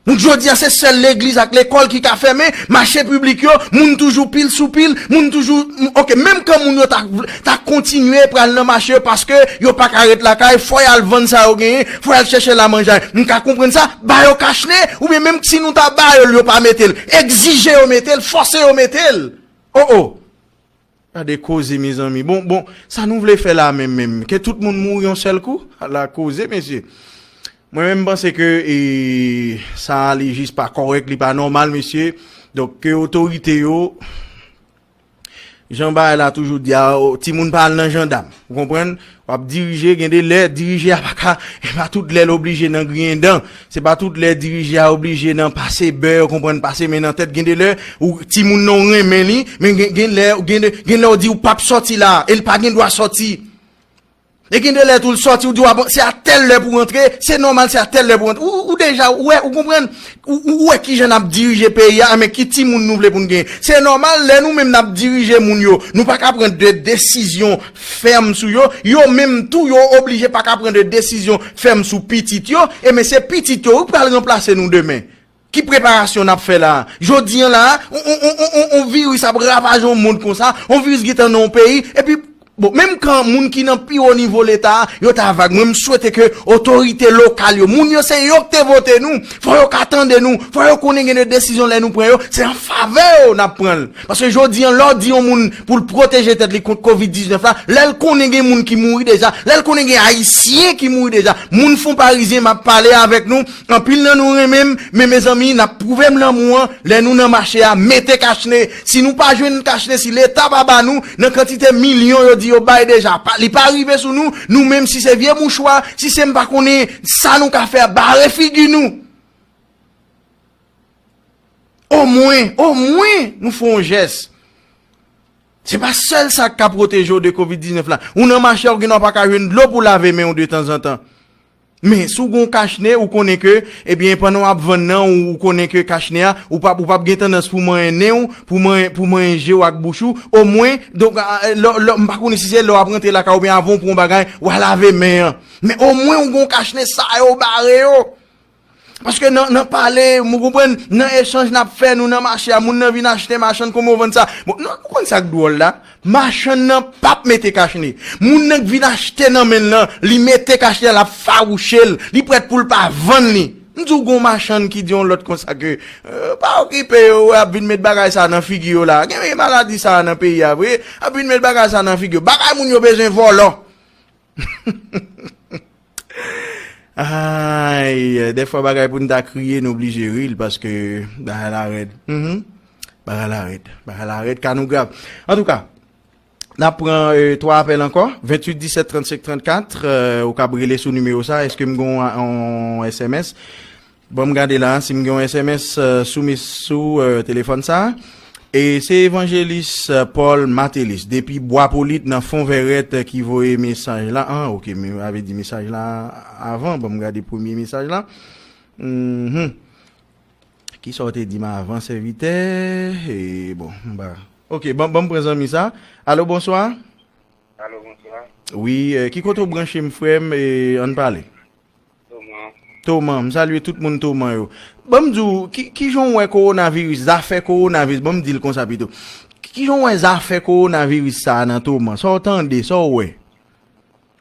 Donk, jodi a, se sèl legliz ak lekòl ki ka fèmen, mache piblik yo, moun toujou pil sou pil, moun toujou, ok, menm kan moun yo ta, ta kontinye pral nan mache yo paske yo pa ka ret lakay, fò y al vann sa yo genyen, fò y al chèche lamanjay. M ka konprann sa, ba yo kachne, oubyen menm si nou ta ba yo l, yo pa mete l. Egzije yo mete l, fòse yo mete l. Oh, oh. Gade koze, mezanmi. Bon, bon, sa nou vle fè la menm, menm? Ke tout moun mouri yon sèl kou? Ala koze, mesye. Mwen menm, m panse ke, e, sa a, li jis pa kòrèk, li pa nòmal, mesye. Donk, ke otorite yo, Jan bagay la toujou di a, o, timoun pa al nan jandam. Ou konprann? W ap dirije, gen de lè, dirije a pa ka, e pa tout lè l oblije nan griyen dan. Se pa tout lè dirije a oblije nan pase bè, ou konprann, pase men nan tèt. Gen de lè, ou, timoun nan w renmen li, men gen, gen lè, gen de, gen lè w di ou p ap sòti la, e l pa gen dwa sòti. E gen de lè tou l sòti, ou di w, "A bon, se a tèl lè pou rantre, se nòmal, se a tèl lè pou rantre." Ou, ou deja, ou wè, ou konprann, ou, ou wè kijan n ap dirije peyi a, men ki timoun nou vle pou n gen. Se nòmal, lè nou menm n ap dirije moun yo, nou pa ka pran de desizyon fèm sou yo, yo menm tou, yo oblije pa ka pran de desizyon fèm sou pitit yo, e men se pitit yo, wi, pral ranplase nou demen. Ki preparasyon n ap fè la a? Jodi an la a, on, on, on, on, on, on viris ap ravaje yon mond konsa, on viris gentan nan yon peyi, epi, bon, menm kan moun ki nan pi wo nivo Leta a, yo ta vag, mwen, m swete ke otorite lokal yo, moun yo se yo ki te vote nou, fò yo ka tande nou, fò yo konnen gen de desizyon lè nou pran yo, se an favè yo n ap pran l. Paske jodi an, lè w di yon moun pou l pwoteje tèt li kont kovid diznèf la, lè l konnen gen moun ki mouri deja, lè l konnen gen Ayisyen ki mouri deja, moun Fon Parizyen, m ap pale avèk nou, anpil nan nou renmen m, men mezanmi, n ap pwouve m lanmou an lè nou nan mache a, mete kachne. Si nou pa jwenn kachne, si Leta pa ba nou, nan kantite milyon yo di yo bay deja, pa, li pa rive sou nou, nou menm, si se vye mouchwa, si se m pa konnen sa nou ka fè a, bare figi nou. Omwen, omwen, nou fè yon jès. Se pa sèl sa k ka pwoteje w de kovid diznèf la. Ou nan mache a, ou gen dwa pa ka jwenn dlo pou lave men w detanzantan. Men, si w gen yon kachne, ou konnen ke, ebyen, pandan w ap vann nan, ou, ou konnen ke kachne a, ou p ap, ou p ap gen tandans pou manyen nen w, pou manyen, pou manyen je w ak bouch ou. Omwen, donk, a, a, lè, lè, m pa konnen si se lè w ap rantre lakay ou oubyen avan w pran yon bagay, w a lave men an. Men omwen, ou gen yon kachne, sa yo bare yo. Paske nan, nan pale, ou konprann, nan echanj n ap fè, nou nan mache a, moun nan vin achte machann, kòman w vann sa? Bon, nou, ou konn sa k dwòl la? Machann nan p ap mete kachne. Moun nan k vin achte nan men l lan, li mete kachne a, l ap fawouche l, li prèt pou l pa vann li. M di w gon machann ki di yon lòt konsa ke, euh, pa okipe yo, y ap vin met bagay sa nan figi yo la. Gen maladi sa nan peyi a vre, y ap vin met bagay sa nan figi yo. Bagay moun yo bezwen vòlò. Ay, dèfwa bagay pou n ta kriye, n oblije ri l, paske bagay la rèd. Mhm. Bagay la rèd. Bagay la rèd, ka nou grav. Antouka, n ap pran, euh, twa apèl ankò. Venntuit disèt trannsenk trannkat, euh, ou kab rele sou nimewo sa. Èske m gen yon, yon S M S? Ban m gade la, si m gen yon S M S, euh, sou mes-, sou, euh, telefòn sa. E se evanjelis, euh, Paul Matelis, depi Bwa Polit nan Fon Vèrèt, euh, ki voye mesaj la. An, oke, men, sa vle di mesaj la avan. Ban m gade premye mesaj la. Mhm. Kisa w te di m avan, sèvitè? E, bon, m pa. Oke, ban, ban m pran zanmi sa. Alo, bonswa. Alo, bonswa. Wi, euh, ki kote w branche m, frè m, e ann pale. Toman. Toman, m salye tout moun Toman yo. Ban m di w, ki, kijan w wè kowonaviris, zafè kowonaviris, ban m di l konsa pito. Kijan w wè zafè kowonaviris sa a nan Toman? Sa w tande, sa w wè?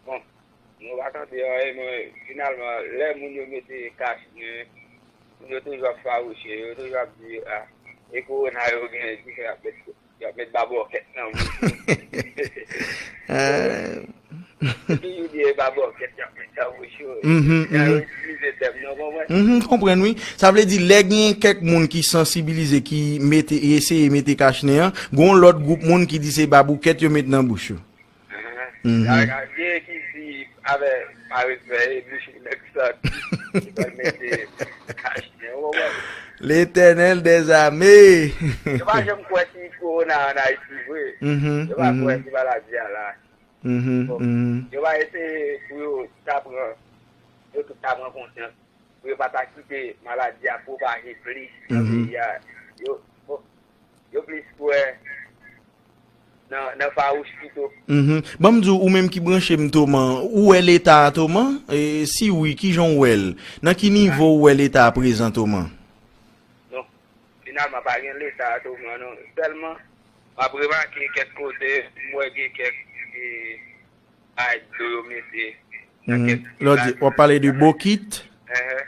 Bon, nou pa tande anyen, men finalman, lè moun yo mete kach nan, moun yo toujou ap fawouche, yo toujou ap di, a, e kowona yo genyen ki fè y ap met Y ap met babòkèt nan bouch yo. Ah. Yo toujou di e babòkèt y ap met nan bouch yo. Mhm, y a mhm. Itilize tèm nan, konprann? Mhm, konprann, wi. Sa vle di, lè gen kèk moun ki sansibilize, ki mete, eseye mete kachnen an, gon lòt gwoup moun ki di se baboukèt yo met nan bouch yo. Mhm. Sa ka gen ki di avè pa respè, e bouch ou nèg sòt. Li pral mete kachnen, ou konprann? Letènèl dèzame. Yo pa janm kwè si kowona an Ayiti vre. Mhm, yo pa kwè mhm. Si maladi a la. Mhm, bon, mhm. Yo pa eseye pou yo ta pran, yo tout ta pran konsyans. Pou yo pa ta kite maladi a pwopaje plis nan mhm. Peyi a. Yo, bon, yo plis kwè nan, nan fawouch pito. Mhm. Ban m di w, ou menm ki branche m Toman, ou wè Leta a Toman? E si wi, kijan w wè l? Nan ki nivo ou wè Leta a prezan Toman? Non, finalman, pa gen Leta a Toman, non. Sèlman, m ap remake kèk kote, m wè gen kèk, e, ay dlo yo mete nan kèk. Lè w di, w ap pale de bokit? Enhen.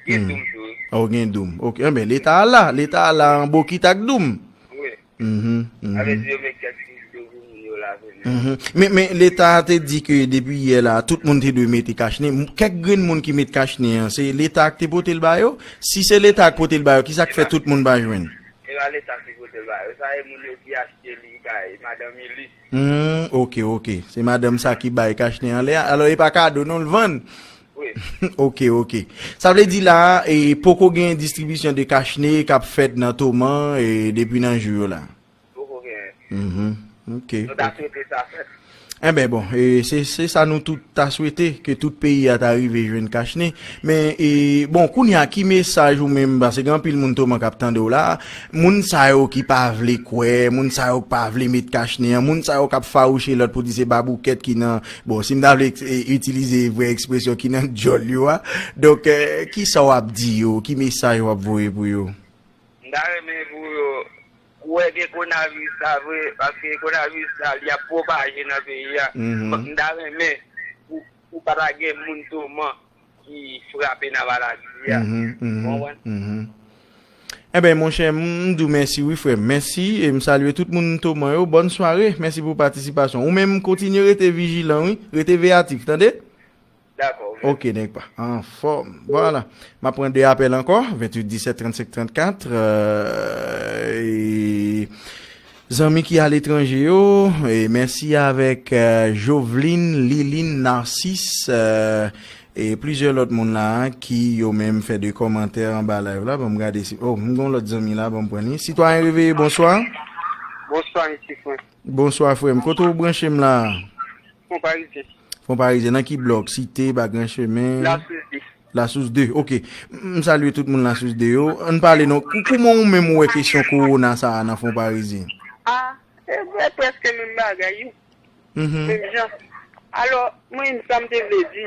Gen doum tou, wi. Oh, gen doum. Ok. Enben, Leta a la. Leta a la an bokit ak doum. Wi. Mhm, mhm. Sa vle di yo met kèk ti dlo pou moun yo lave men. Mhm. Men, men Leta a te di ke depi yè la, tout moun te dwe mete kachnen. Kèk grenn moun ki met kachnen an, se Leta a ki te pote l ba yo? Si se Leta a ki pote l ba yo, kisa k fè tout moun pa jwenn? E Sa Leta sipoze ba yo. Sa e moun yo ki achte li kay madanm Eli. Hmm, ok, ok. Se madanm sa ki bay kachnen an lè a. Alò, e pa kado non l vann. Wi. Ok, ok. Sa vle di la, e, poko gen distribisyon de kachnen k ap fèt nan Toman, e, depi nan jou yo la. Poko gen. Mhm. Ok, ok. Nou ta swete sa fèt. Enben, bon, e, se, se sa nou tout ta swete, ke tout peyi a ta rive jwenn kachnen. Men, e, bon, kounye a, ki mesaj ou menm, paske gen anpil moun Toman k ap tande w la, moun sa yo ki pa vle kwè, moun sa yo k pa vle met kachnen an, moun sa yo k ap fawouche lòt pou di se baboukèt ki nan, bon, si m ta vle, e, itilize vrè ekspresyon ki nan djòl yo a. Donk, e, ki sa w ap di yo, ki mesaj w ap voye pou yo? M ta renmen pou yo kwè gen konaviris la vre, paske konaviris la, li ap pwopaje nan peyi a. Mhm. M ta renmen pou, pou pa ta gen moun Toman ki frape nan maladi a. Mhm, mhm, Ou konprann? Mhm. Enben, monchè, m m di w mèsi, wi, frè m. Mèsi, e m salye tout moun Toman yo. Bòn sware. Mèsi pou patisipasyon. Ou menm, kontinye rete vijilan, wi. Rete veyatif, tande? Dakò, wi. Ok, nèg pa. Anfòm. Vwala. M ap pran de apèl ankò. Venntuit disèt trannsenk trannkat. Euh, e zanmi ki aletranje yo, e mèsi avèk, euh, Joveline, Liline, Narcisse, euh, e plizyè lòt moun la ki yo menm fè de kòmantè anba live la. Ban m gade si, oh, m gon lòt zanmi la, ban m pran li. Sitwayen Reveye, bonswa. Bonswa, mesye Frank. Bonswa, frè m. Kote w branche m la? Fon Parizyen. Fon Parizyen, nan ki blòk? Site, Bagran Chemen? Lasous de. Lasous de, ok. M, m salye tout moun Lasous de yo. Ann pale non. Kou-, kouman ou menm ou wè kesyon kowona sa a nan Fon Parizyen? Ah, e, e prèske menm bagay, wi. Mhm. Menm jan. Alò, mwen, sa m te vle di,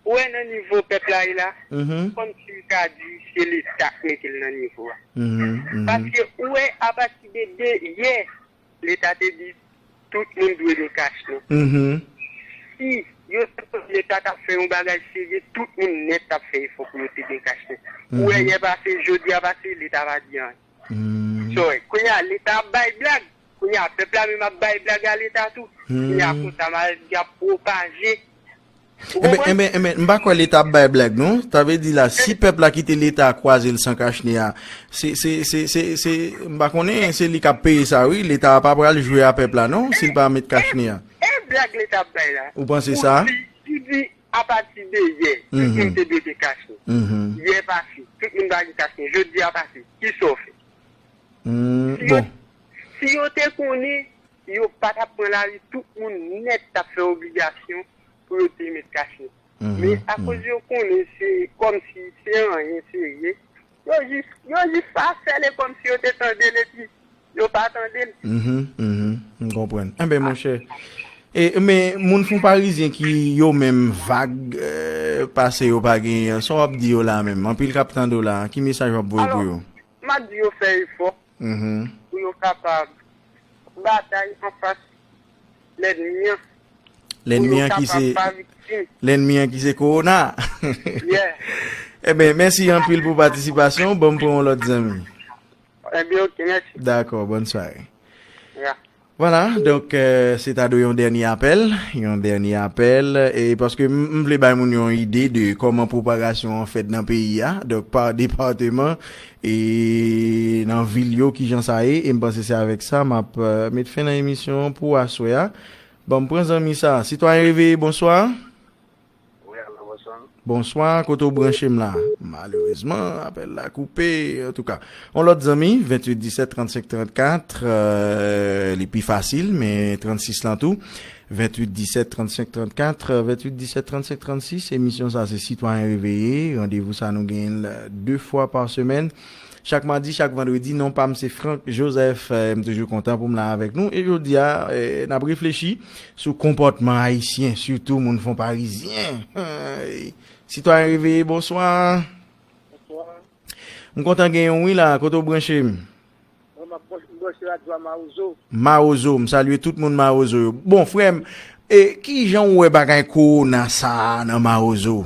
ou wè nan nivo pèp la ye la, Mhm. kòmsi m ka di se Leta k mete l nan nivo a. Mhm, mhm. Paske ou wè, apati de, de yè, Leta te di tout moun dwe gen kachnen. Mhm. Si yo te panse Leta t ap fè yon bagay serye, tout moun nèt t ap fè efò pou yo te gen kachnen. Ou wè, Mhm. yè pase, jodi a pase, Leta pa di anyen. Mhm. So, kounye a, Leta ap bay blag. Kounye a, pèp la menm ap bay blag a Leta tou. Kounye a, Mhm. konsa, maladi ap pwopaje. Ou Enben, konprann? enben, enben, m pa kwè Leta ap bay blag, non. Sa vle di la, si pèp la kite Leta kwaze l san kachnen a, se, se, se, se, se, m pa konnen, se li k ap peye sa, wi. Leta a pa pral jwe a pèp la, non, si l pa met kachnen a. E blag Leta ap bay la. Ou panse Ou sa? di, ou di, apati de yè, tout Mhm. moun te dwe gen kachnen. Mhm. Yè pase, tout moun pa gen kachnen. Jodi a pase, ki sa w fè? Hmm, Si yo, bon. si yo te konnen, yo pa t ap pran lari, tout moun nèt t ap fè obligasyon pou yo te met kachnen. Mhm, Men akoz mhm. yo konnen se kòmsi se anyen serye, yo jis, yo jis pa fè l e kòmsi yo te tande l epi yo pa tande l. Mhm, mhm, m konprann. Enben, monchè, e, men moun Fon Parizyen ki yo menm vag, euh, pase yo pa genyen, sa w ap di yo la menm? Anpil k ap tande w la, ki mesaj w ap voye pou Alò, yo? M ap di yo fè efò Mhm. pou yo kapab batay anfas lènmi an. Pou Lènmi yo an ki kapab se, pa viktim. lènmi an ki se kowona. Yeah. Enben, mèsi anpil pou patisipasyon. Ban m pran yon lòt zanmi. Enben, ok, mèsi. Dakò, bòn sware. Yeah. Vwala, donk, euh, se ta dwe yon dènye apèl, yon dènye apèl, e paske m, m vle bay moun yo yon ide de kòman pwopagasyon an fèt nan peyi a, donk pa depatman, e nan vil yo, kijan sa ye, e m panse se avèk sa m ap, euh, met fen nan emisyon an pou aswè a. Ban m pran zanmi sa. Sitwayen Reveye, bonswa. Wi, alo, bonswa. Bonswa, kote w branche m la? Malerezman, apèl la koupe, antouka. On lòt zanmi, venntuit disèt trannsenk trannkat, euh, li pi fasil, men trannsis lan tou. Venntuit disèt trannsenk trannkat, venntuit disèt trannsenk trannsis, emisyon sa se Sitwayen Reveye, randevou sa nou genyen l de fwa pa semèn. Chak madi, chak vandredi, non pa m se Frank Joseph, eh, m toujou kontan pou m la avèk nou. E jodi a, eh, n ap reflechi sou konpòtman ayisyen, sitou moun Fon Parizyen. Hey. Sitwayen Reveye, bonswa. Bonswa. M kontan gen yon wi la, kote w branche m? Mwen, m ap branche, m branche radyo a Mawozo. Mawozo, m salye tout moun Mawozo yo. Bon, frè m, e kijan w wè bagay kowona sa a nan Mawozo?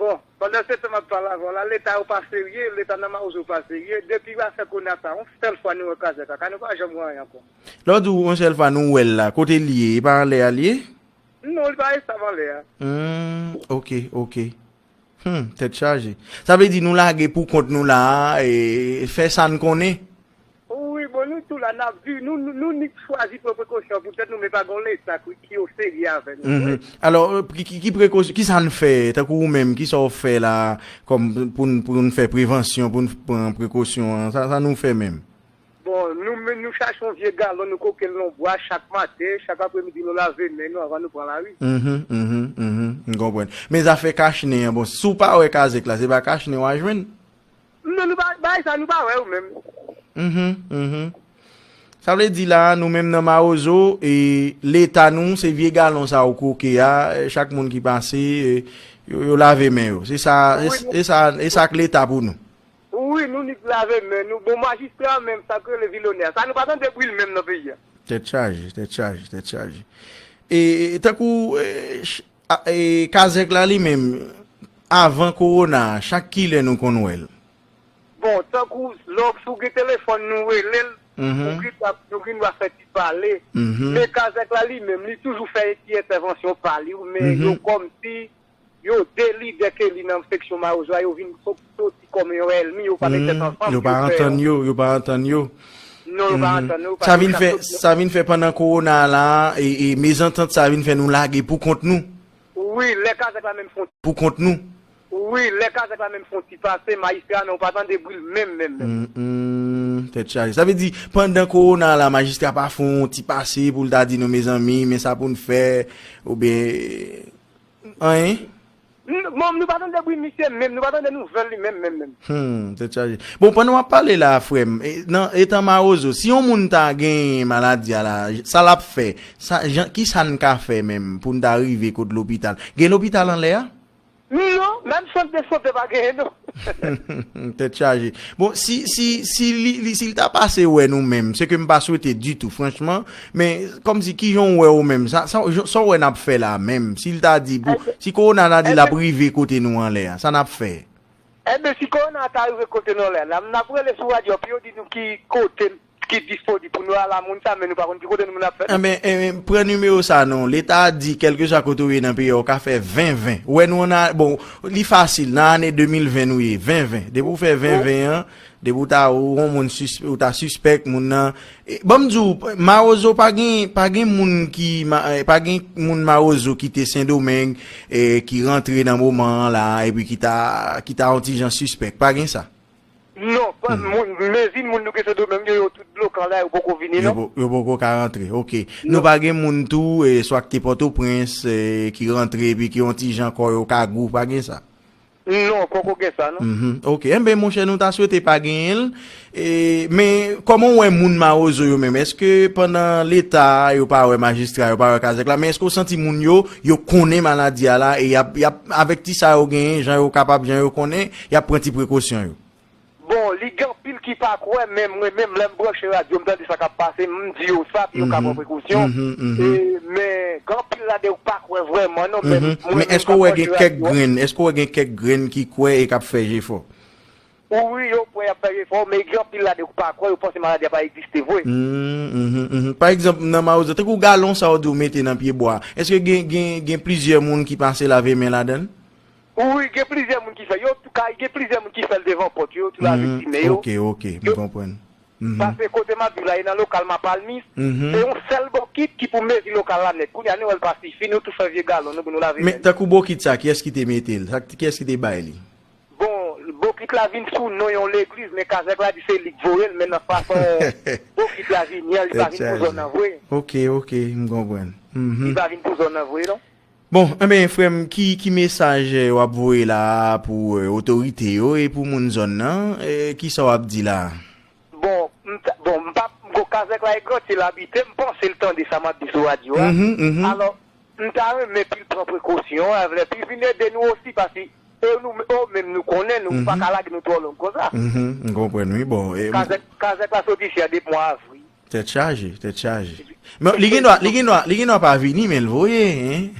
Bon, pandan se tan m ap pale avè w la, Leta yo pa serye, Leta nan Mawozo pa serye. Depi afè kowona sa, yon sèl fwa nou wè Kazèk la, ka nou pa janm wè anyen ankò. Lè w di w yon sèl fwa nou wè l la, kote l ye? E pa anlè a l ye? Non, li pa estab anlè a. Hmm, ok, ok. Hmm, tèt chaje. Sa vle di nou lage pou kont nou la a, e fè sa n konnen. Wi, bon, nou tou la, n ap viv, nou, nou, nou nik chwazi pran prekosyon pou tèt nou, men pa gon leta ki, ki oserye avè nou. Mhm. Alò, ki, ki, ki prekosyon, ki sa n fè, tankou ou menm, ki sa w fè la, kòm pou n, pou n fè prevansyon, pou n pran prekosyon an, sa, sa nou fè menm? Bon, nou menm, nou chache yon vye galon, nou koke l nan bwa chak maten, chak apremidi, nou lave men nou anvan nou pran lari. Mhm, mhm, mhm, m konprann. Men zafè kachnen an, bon, si w pa wè kazèk la, se pa kachnen w a jwenn? Non, nou pa, bagay sa, nou pa wè yo menm. Mhm, mhm. Sa vle di la, nou menm nan Mawozo, e leta nou, se vye galon sa yo koke a, e chak moun ki pase, e yo, yo lave men yo. Se sa, e, Wi, nou e sa, e sa k leta pou nou. Wi, nou nik lave men nou. Bon, majistra menm, sa k rele vilonè a. Sa nou pa tande bri l menm nan peyi a. Tèt chaje, tèt chaje, tèt chaje. E, e tankou, e, ch-, a, e, kazèk la li menm, avan kowona, chak kilè nou konn wè l? Bon, tankou lè w, si w gen telefòn, nou rele l, Mhm. ou gen dwa, nou gen dwa fè ti pale. Mhm. Men kazèk la li menm, li toujou fè ti entèvansyon pa li, men Mhm. yo kòmsi yo de lidè ke li nan seksyon Mawozo a, yo vin sot-, soti kòm yon ènmi, yo pa met tèt Hmm, ansanm, yo pa yo fè antann yon yo, yo pa antann yo. Non, yo pa Hmm. antann yo, Sa paske vin yo fè, chak soti sa vin fè pandan kowona la, e, e mezantant sa vin fè nou lage pou kont nou. Wi, lè kazèk la menm fon Pou kont nou. Wi, lè kazèk la menm fon ti pase, majistra non, ou pa tande bri l menm, menm, menm. Hmm, hmm, tèt chaje. Sa vle di, pandan kowona la, majistra pa fon ti pase pou l ta di nou, mezanmi, men sa pou n fè, oubyen, anyen? N-, bon, nou pa tande bri misye menm, nou pa tande nouvèl li menm, menm, menm. Hmm, tèt chaje. Bon, pandan w ap pale la, frè m, e, nan etan Mawozo, si yon moun ta gen maladi a la, sa l ap fè, sa, jan, ki sa n ka fè menm pou n ta rive kot lopital? Gen lopital anlè a? Non, menm sant de sante pa genyen, non. Tèt chaje. Bon, si, si, si li, li, si l ta pase wè nou menm, se ke m pa swete ditou, franchman, men kòmsi kijan w wè ou menm, sa, sa, sa w wè n ap fè la menm, si l ta di, pou, si kowona ta di l ap rive kote nou anlè a, sa n ap fè? Enben, si kowona ta rive kote nou anlè a, n ap, n ap rele sou radyo, pou yo di nou ki kote ki disponib pou nou al a moun sa, men nou pa konn ki kote nou moun ap fè. Enben, enben, pran nimewo sa non. Leta a di, kèlkeswa kote w ye nan peyi a, ou ka fè ven ven. Ou wè nou ann a, bon, li fasil, nan ane de mil ven nou ye, ven ven. Depi w fè ven ven an, depi w ta, ou yon moun sis-, ou ta sispèk moun nan. E, ban m di w, Mawozo pa gen, pa gen moun ki, ma-, e, pa gen moun Mawozo ki te Sendomeng, e, ki rantre nan moman an la, epi ki ta, ki ta yon ti jan sispèk. Pa gen sa. Non, pa moun, mezi moun nou gen Sendomeng yo, yo tout bloke anlè, yo poko vini, Yo non. po-, yo poko ka rantre. Ok. Non. Nou pa gen moun tou, e, swa ki te Pòtoprens, e, ki rantre, epi ki yon ti jan kò yo ka gou, pa gen sa? Non, poko gen sa, non. Mhm. Ok. Enben, monchè, nou ta swete pa genyen l. E, men, kòman w wè moun Mawozo yo menm? Èske pandan leta, yo pa wè majistra, yo pa wè kazèk la, men èske w santi moun yo, yo konnen maladi a la, e y ap, y ap avèti sa yo genyen, jan yo kapab, jan yo konnen, y ap pran ti prekosyon yo? Bon, li gen anpil ki pa kwè, men mwen menm, lè m branche radyo, m tande sa k ap pase, m di yo sa, pou yo ka pran prekosyon. Mhm, mhm. E, men, gen anpil ladan yo k pa kwè vrèman, non, men Mhm. mwen Men menm èske w wè gen kèk grenn, èske w wè gen kèk grenn ki kwè e k ap fè jefò? Wi, yo kwè y ap fè jefò, men gen anpil ladan yo k pa kwè, yo panse maladi a pa egziste vre. Mhm, mhm, mhm. Pa egzanp, nan Mawozo, tankou galon sa w di w mete nan pye bwa, èske gen, gen, gen plizyè moun ki pase lave men ladan l? Wi, gen plizyè moun ki fè. Yo tou ka, gen plizyè moun ki fè l devan pòt yo, yo tou lave ti men yo. Ok, ok, m konprann. Mhm. Paske kote m ap viv la, e nan lokal m ap almis, Mhm. se yon sèl bokit ki pou mezi lokal la nèt. Kounye a, nou wè l pa sifi, nou tou fè vye galon nou pou nou lave men nou. Men tankou bokit sa, kiyès ki te mete l? Sa, kiyès ki te bay li? Bon, bokit la vin sou non yon legliz, men kazèk la di se li k voye l, men nan fason bokit la vin ye a, li pa vin pou zòn nan vre. Ok, ok, m konprann. Mhm. Li pa vin pou zòn nan vre, non. Bon, enben, frè m, ki, ki mesaj, eh, w ap voye la a pou, eh, otorite yo e pou moun zòn nan? Eh, kisa w ap di la a? Bon, m ta, bon, m pa, bon, kazèk la e Grantye l abite, m panse l tande sa m ap di sou radyo a. Mhm, mhm. Alò, m ta renmen pou l pran prekosyon avè, pou l vin ede nou osi, paske e nou, o menm nou konnen, nou pa ka lage nou twò long konsa. Mhm, m konprann, wi. Bon, e, m Kazèk, kazèk la sot isi a depi mwa avril. Tèt chaje, tèt chaje. Men li gen dwa, li gen dwa, li gen dwa pa vini, men l voye, hein?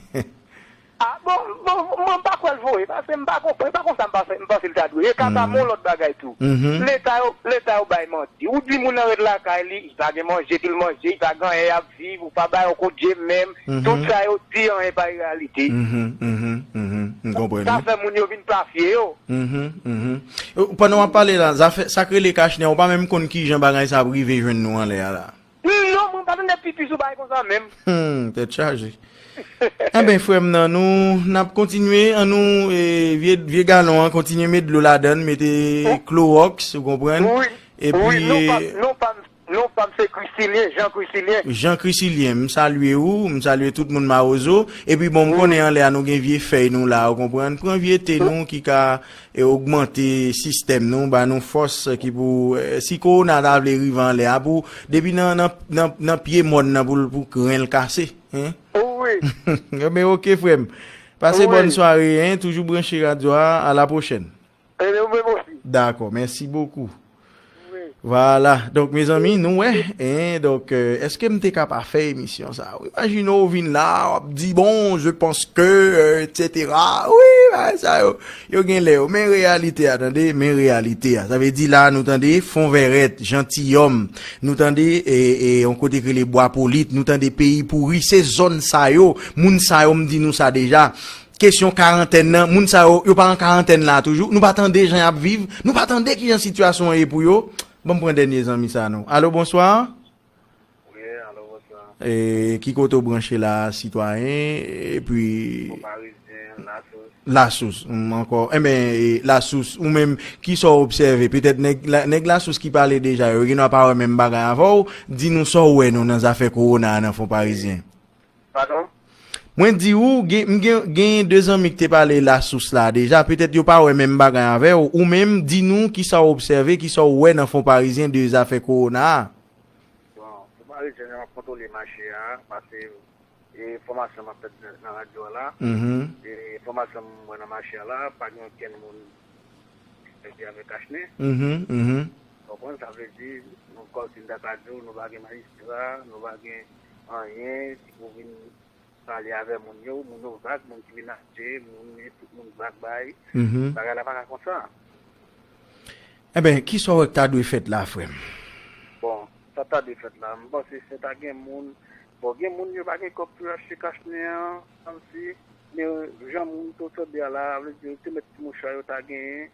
Ah, bon, bon, mwen m pa kwè l voye, paske m pa konprann, e pa konsa m panse, m panse l ta dwe. E kaka, mhm, men yon lòt bagay tou. Mhm. Leta yo, leta yo bay manti. Ou di moun nan ret lakay li, li pa gen manje, li manje, li pa gen anyen, y ap viv, ou pa bay yon kout je menm. Mhm. Tout sa yo di, anyen pa reyalite. Mhm, mhm, mhm. M konprann, sa wi. Fè moun yo vin plafye yo. Mhm, mhm. Pandan w ap pale la, zafè, sa k rele kachnen, ou pa menm konn kijan bagay sa ap rive jwenn nou anlè a la. Non, mwen pa tande pipi sou bagay konsa menm. Hmm, tèt chaje. Enben, frè m nan, nou, n ap kontinye, an nou, e, vye, vye galon an, kontinye met dlo ladan l, mete klowòks, ou konprann? Wi, epi, wi, non pa, e, non pa, non pa m se Kristilyen, Jean Kristilyen. Jean Kristilyen, m salye ou, m salye tout moun Mawozo. Epi bon, m konnen anlè a nou gen vye fèy nou la, ou konprann? Pran vye te nou ki ka, e, ogmante sistèm nou, ba nou fòs ki pou, e, si kowona ta vle rive anlè a, pou, depi nan, nan, nan, nan pye mòn nan pou, pou grenn l kase, hein? Wi. Enben, oke, frè m. Pase bòn sware, hein? Toujou branche radyo a. À la prochaine. Enben, ou menm osi. Dakò, mèsi bokou. Wi. Vwala. Donk, mezanmi, nou wè, hein, donk, euh, èske m te ka pa fè emisyon sa? Ou imajine w vin la, w ap di, bon, je pense que, euh, et cetera. Wi, bagay sa yo, yo gen lè yo. Men reyalite a, tande, men reyalite a. Sa vle di la, nou tande, Fon Vèrèt, Jantiyòm, nou tande, e, e, yon kote k rele Bwa Polit, nou tande Peyi Pouri, se zòn sa yo, moun sa yo, m di nou sa deja. Kesyon karantèn nan, moun sa yo, yo pa an karantèn la toujou. Nou pa tande jan y ap viv, nou pa tande kijan sitiyasyon an ye pou yo. Ban m pran dènye zanmi sa non. Alo, bonswa. Wi, alo, bonswa. E, ki kote w branche la, sitwayen? Epi Fon Parizyen, Lasous. Lasous, m, ankò. Enben, e, Lasous, ou menm, ki sa w obsève? Petèt nèg la, nèg Lasous ki pale deja yo, yo gen dwa pa wè menm bagay avè w. Di nou sa w wè non nan zafè kowona a nan Fon Parizyen. Padon? Mwen di ou, gen, m gen, gen de zanmi ki te pale Lasous la deja, petèt yo pa wè menm bagay avè w, ou menm, di nou ki sa w obsève, ki sa w wè nan Fon Parizyen de zafè kowona a. Bon, Fon Parizyen, m ap kontwole mache a, paske, e, fòmasyon m ap fè nan, nan radyo a la. Mhm. E, fòmasyon m wè nan mache a la, pa gen okenn moun ki fè avèk kachnen. Mhm, mhm. Konprann, sa vle di, nou, kòmsi m ta ka di w, nou pa gen majistra, nou pa gen anyen, ki pou vin pale avè moun yo, moun yo vag, moun ki vin achte, moun, tout moun vag bay. Mhm. Bagay la pa ka konsa. Enben, ki sa w wè k ta dwe fèt la, frè m? Bon, sa ta dwe fèt la, m panse se ta gen moun, bon, gen moun yo pa gen kòb pou yo achte kachnen an, kòmsi, men jan moun to tande a la, vle di, yo te mèt ti mouchwa yo ta genyen,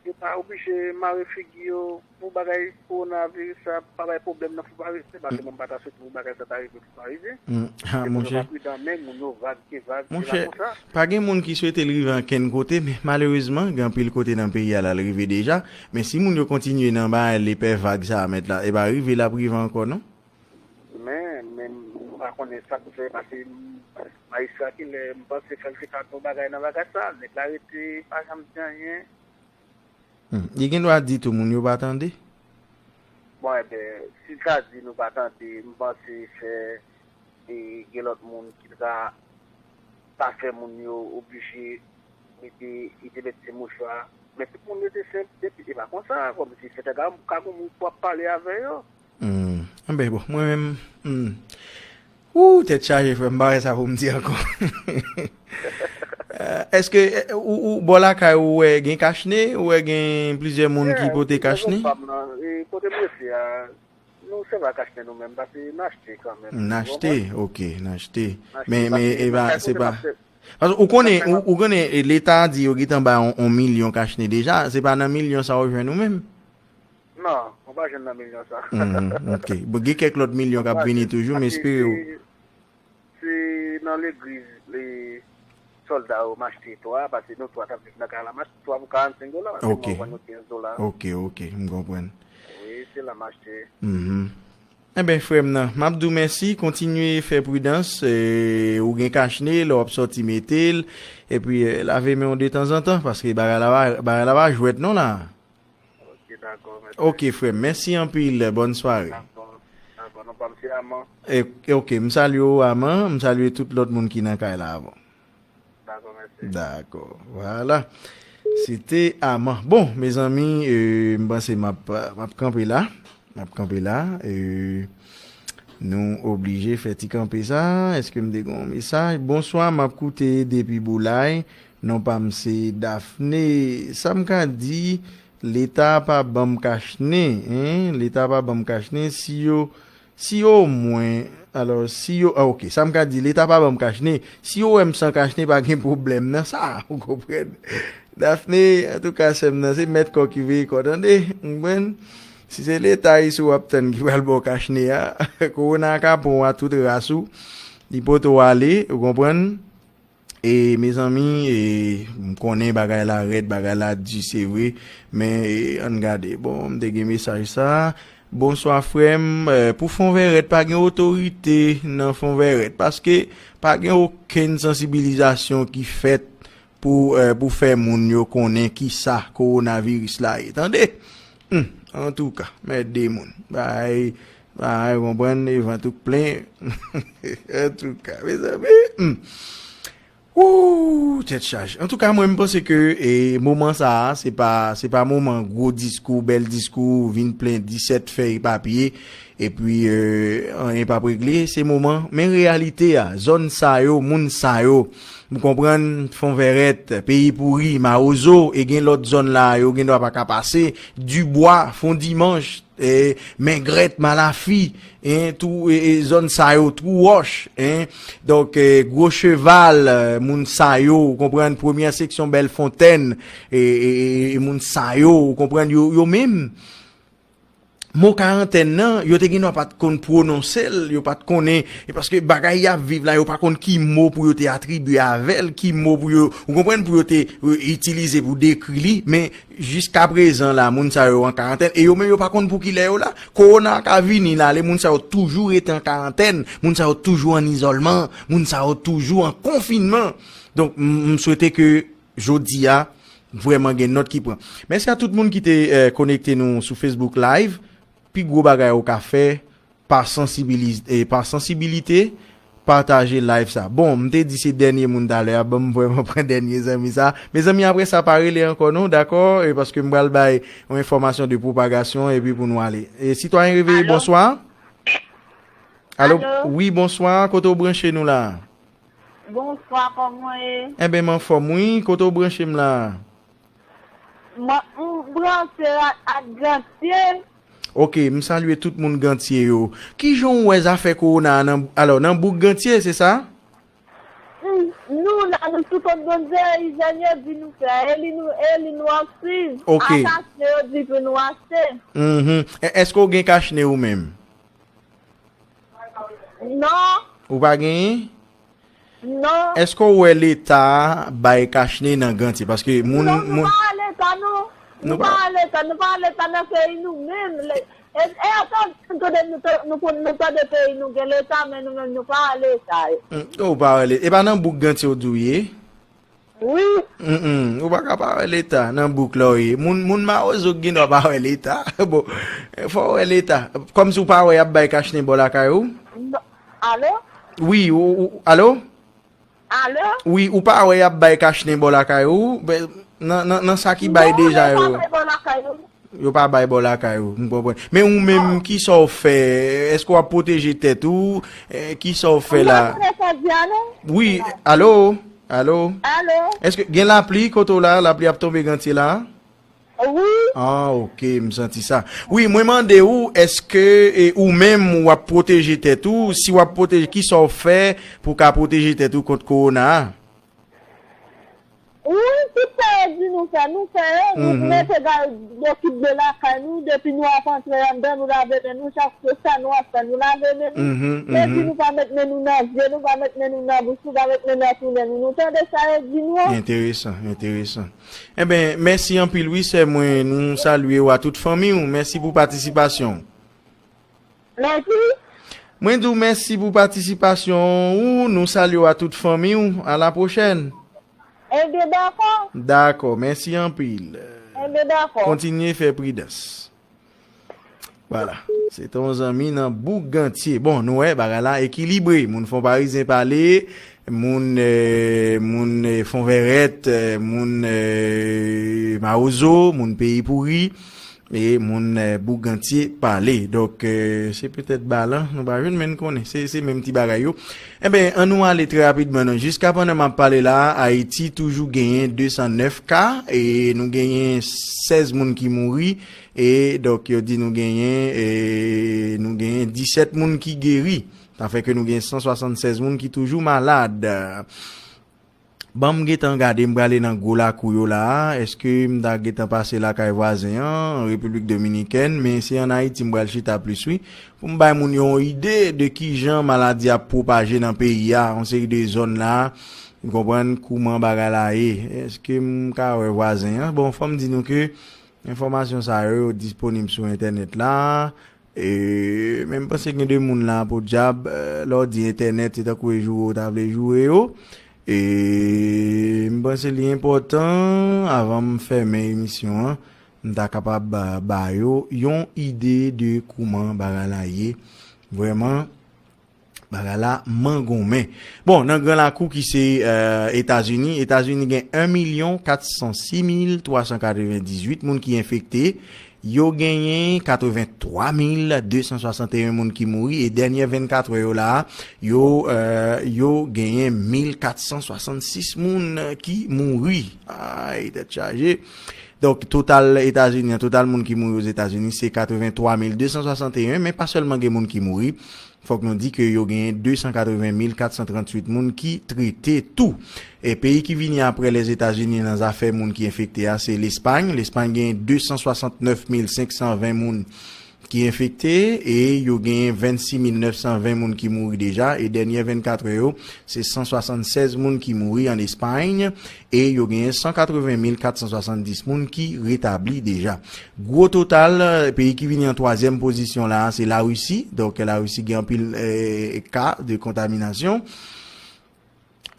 yo pa oblije mare figi yo pou bagay kowonaviris sa pa bay pwoblèm nan Fon Parizyen, paske mwen m pa ta swete pou bagay sa ta rive Fon Parizyen. Mm. Ha, monchè. Moun yo pa pridan, men moun yo vag, ke vag, se pa konsa. Monchè, pa gen moun ki swete l rive ankenn kote, men malerezman, gen anpil kote nan peyi a la l rive deja. Men si moun yo kontinye nan bay lepè vag sa a mèt la, e pa rive l ap rive ankò, non? Men, men, m pa konnen sa k fè, paske m, majistra ki lè, m panse fè l te ka fè yon bagay nan bagay sa, nèg la rete, pa janm di anyen. Hmm. Li gen dwa di tou, moun yo pa tande. Bon, enben, si l ta di nou pa tande, m panse fè, e, gen lòt moun ki ta pa fè moun yo oblije mete, li te mete se mouchwa. Men tout moun rete senp, depi se pa konsa, kòmsi se te ka, ka gon moun pou ap pale avè yo. Hmm. Enben, bon, mwen menm, hmm. Wou, tèt chaje, frè m, m pa wè sa pou m di ankò. Euh, èske, eh, ou, ou, bò lakay ou wè gen kachne, ou wè gen plizyè moun ki pote kachne? Kote m rete a, nou se pa kachne nou menm, paske n achte kanmenm. N achte, ok, n achte. Men, men, e pa, se pa. Paske ou konnen, ou, ou konnen, e, Leta di yo gentan bay on, on milyon kachne deja, se pa nan milyon sa yo jwenn ou menm? Non, ou pa jwenn nan milyon sa. Mhm, ok. Bon, gen kèk lòt milyon k ap vini toujou, m espere w. Se, se nan legliz, le sòlda yo m achte twa, paske nou twa t ap viv nan kay la, m achte twa pou karannsenk dola, paske mwen vann yo kenz dola. Ok, ok, m konprann. Wi, se la m achte. Mhm. Enben, frè m nan, m ap di w mèsi, kontinye fè pridans, e, ou gen kachne, lè w ap sòti mete l, epi, e, lave men w detanzantan, paske bagay la pa, bagay la pa jwèt non la. Ok, dakò, mèsi. Ok, frè m, mèsi anpil, bòn sware. Dakò, dakò, non pa m se Aman. E, e, ok, m salye w, Aman, m salye tout lòt moun ki nan kay la avan. Dakò, mèsi. Dakò, vwala. Se te Aman. Bon, mezanmi, e, m panse m ap, m ap kanpe la. M ap kanpe la. E, nou oblije fè ti kanpe sa. Èske m te gen yon mesaj? Bonswa, m ap koute depi Boulay. Non pa m se Daphné. Sa m ka di, Leta pa ban m kachnen, en? Leta pa ban m kachnen. Si yo, si omwen Alò, si yo, ah, ok, sa m ka di, Leta pa ban m kachne. Si yo wè m san kachne, pa gen pwoblèm nan sa, ou konprann? Daphné, antouka, sè m nan, se mèt kò ki veye kò, tande, ou konprann? Si se Leta isi w ap tann ki pral ba w kachne a, kowona a ka pran w a tout ras ou, li pote w ale, ou konprann? E mezanmi, e, m konnen bagay la rèd, bagay la di, se vre, men, e, ann gade. Bon, m te gen mesaj sa. Bonswa, frè m. E, pou Fonvèrèt, pa gen otorite nan Fonvèrèt, paske pa gen okenn sansibilizasyon ki fèt pou, e, pou fè moun yo konnen kisa kowonaviris la ye. Tande? Hmm, antouka, mèt de moun. Bay, bay, konprann, e vant ou k plen. Antouka, mezanmi, hmm. Wouy, tèt chaje. Antouka, mwen, m panse ke, e, moman sa a, se pa, se pa moman gwo diskou, bèl diskou, vin plen disèt fèy papye, epi, e, anyen p ap regle. Se moman, men reyalite a, zòn sa yo, moun sa yo, m konprann, Fonvèrèt, Peyi Pouri, Mawozo, e gen lòt zòn la, yo gen dwa pa ka pase, Dibwa, Fondimanch, e, Mengrèt, Malafi, en, tou, e, e, zòn sa yo, Twou Wòch, en, donk, e, Gwo Cheval, e, moun sa yo, ou konprann, premyè seksyon Bèlfontèn, e, e, e, e moun sa yo, ou konprann, yo, yo menm, mo karantèn nan, yo te gen dwa pa t konn pwononse l, yo pa t konnen, e paske bagay y ap viv la, yo pa konn ki mo pou yo te atribye avè l, ki mo pou yo, ou konprann, pou yo te, e, itilize pou dekri li, men jiskaprezan la, moun sa yo an karantèn, e yo menm yo pa konn pou kilè yo la. Kowona a ka vini l ale, moun sa yo toujou rete an karantèn, moun sa yo toujou an izòlman, moun sa yo toujou an konfinman. Donk, m, m swete ke jodi a, vrèman gen nòt ki pran. Mèsi a tout moun ki te, e, konekte nou sou Facebook Live. Pi gwo bagay ou ka fè, pa sansibiliz-, e, pa sansibilite, pataje live sa. Bon, m te di se dènye moun talè a, ban m vrèman pran dènye zanmi sa. Mezanmi, apre sa, pa rele ankò non, dakò? E paske m pral bay yon enfòmasyon de pwopagasyon epi pou nou ale. E, sitwayen reveye, Alo? Bonswa. Alo? Alo? Wi, bonswa. Kote w branche nou la? Bonswa, kòman w ye? Enben, m anfòm, wi. Kote w branche m la? Mwen, m branche ak, ak Gantye. Ok, m salye tout moun Gantye yo. Kijan w wè zafè kowona a nan, alò, nan bouk Gantye, se sa? Mm, nou la, nou sou kont Bondye, ijèn yo di nou fè, e li nou, e li nou ap swiv. Ok. Atake yo di pou nou achte. Mhm. E, èske w gen kachne ou menm? Non. Ou pa genyen? Non. Èske w wè Leta bay kachne nan Gantye? Paske moun, non, nou moun pa wè Leta, non. Nou Nou pa pa wè Leta, nou pa wè Leta nan peyi nou menm. Le-, e, e, atann, tande, nou ta-, nou konn, nou tande peyi nou gen Leta, men nou menm nou pa wè Leta. Hmm, ou pa wè Leta. E pa nan bouk Gantye w di w ye? Wi. Mm, mm, ou pa ka pa wè Leta nan bouk la w ye. Moun, moun Mawozo ki gen dwa pa wè Leta. Bon, fò w wè Leta. Kòmsi w pa wè y ap bay kachne bò lakay ou? Non. Alo? Wi, ou, ou, alo? Alo? Wi, ou pa wè y ap bay kachne bò lakay ou? Ben, nan, nan, nan sa ki bay deja yo. Non, yo pa bay bò lakay nou. Yo pa bay bò lakay ou, m konprann. Men ou menm, kisa w fè? Èske w ap pwoteje tèt ou? Eh, kisa w fè la? Ou pa tande sa di a non? Wi, alo? Alo? Alo? Èske gen lapli kote w la? Lapli ap tonbe Gantye la? Wi. Ah, ok, m santi sa. Wi, mwen mande ou, èske, eh, ou menm w ap pwoteje tèt ou? Si w ap pwoteje, kisa w fè pou w ka pwoteje tèt ou kont kowona a? Wi, tout sa yo di nou fè, nou fè yo, nou Mhm. mete gad bokit dlo lakay nou, depi nou ap antre anndan, nou lave men nou, chak fwa sa nou ap fè, nou lave men nou. Mhm, Yo di mhm. nou pa met men nou nan zye nou, pa met men nou nan bouch nou, pa met men nou nan tounen nou. Nou tande sa yo di nou an? Enteresan, enteresan. Enben, mèsi anpil wi, sè mwen, nou salye w a tout fanmi w. Mèsi pou patisipasyon w. Mèsi. Mwen di w mèsi pou patisipasyon ou. Nou salye w a tout fanmi w. A la pwochèn. Ebyen, dakò. Dakò, mèsi anpil. Ebyen, dakò. Kontinye fè pridans. Vwala. Se te yon zanmi nan Bouk Gantye. Bon, nou wè, bagay la ekilibre. Moun Fon Parizyen pale, moun, eh, moun, eh, Fon Vèrèt, eh, moun, eh, Mawozo, moun Peyi Pouri. E moun, eh, Bouk Gantye pale. Donk, eh, se petèt balan, nou pa jwenn, men n konnen. Se, se menm ti bagay yo. Enben, an nou ale trè rapidman, non. Jiska pandan m ap pale la, Ayiti toujou genyen de san nèf ka, e nou genyen sèz moun ki mouri, e donk, yo di nou genyen, e nou genyen disèt moun ki geri. Sa fè ke nou gen san swasannsèz moun ki toujou malad. Ban m gentan gade, m prale nan gwo lakou yo la a. Èske m ta gentan pase lakay vwazen an, Repiblik Dominikèn, men se ann Ayiti m pral chita plis, wi. Pou m bay moun yo yon ide de kijan maladi ap pwopaje nan peyi a, yon seri de zòn la a, m konprann kouman bagay la ye. Èske m ka wè vwazen an? Bon, fò m di nou ke enfòmasyon sa yo, yo disponib sou entènèt la. E, men m panse gen de moun la, podyab, eh, lè w di entènèt, se tankou e joure w ta vle joure yo. E, m panse li enpòtan, avan m fèmen emisyon an, m ta kapab ba, ba yo yon ide de kouman bagay la ye. Vrèman, bagay la mangonmen. Bon, nan gran lakou ki se, eh, Etazini, Etazini gen en milyon kat san sis mil twa san katrevendizuit moun ki enfekte. Yo genyen katrevenntwa mil de san swasanteyen moun ki mouri. E dènye vennkat è yo la a, yo, eh, yo genyen mil kat san swasannsis moun ki mouri. Ay, tèt chaje. Donk, total Etazini an, total moun ki mouri Ozetazini, se katrevenntwa mil de san swasanteyen, men pa sèlman gen moun ki mouri. Fòk nou di ke yo genyen de san katreven mil kat san tranntuit moun ki trete tou. E peyi ki vini apre Lèzetazini nan zafè moun ki enfekte a, se Lespay. Lespay genyen de san swasantnèf mil senk san ven moun ki enfekte e yo genyen vennsis mil nèf san ven moun ki mouri deja. E dènye vennkat è yo, se san swasannsèz moun ki mouri an Espay e yo genyen san katreven mil kat san swasanndis moun ki retabli deja. Gwo total, peyi ki vini an twazyèm pozisyon la a, se Larisi. Donk, Larisi gen anpil, eh, ka de kontaminasyon.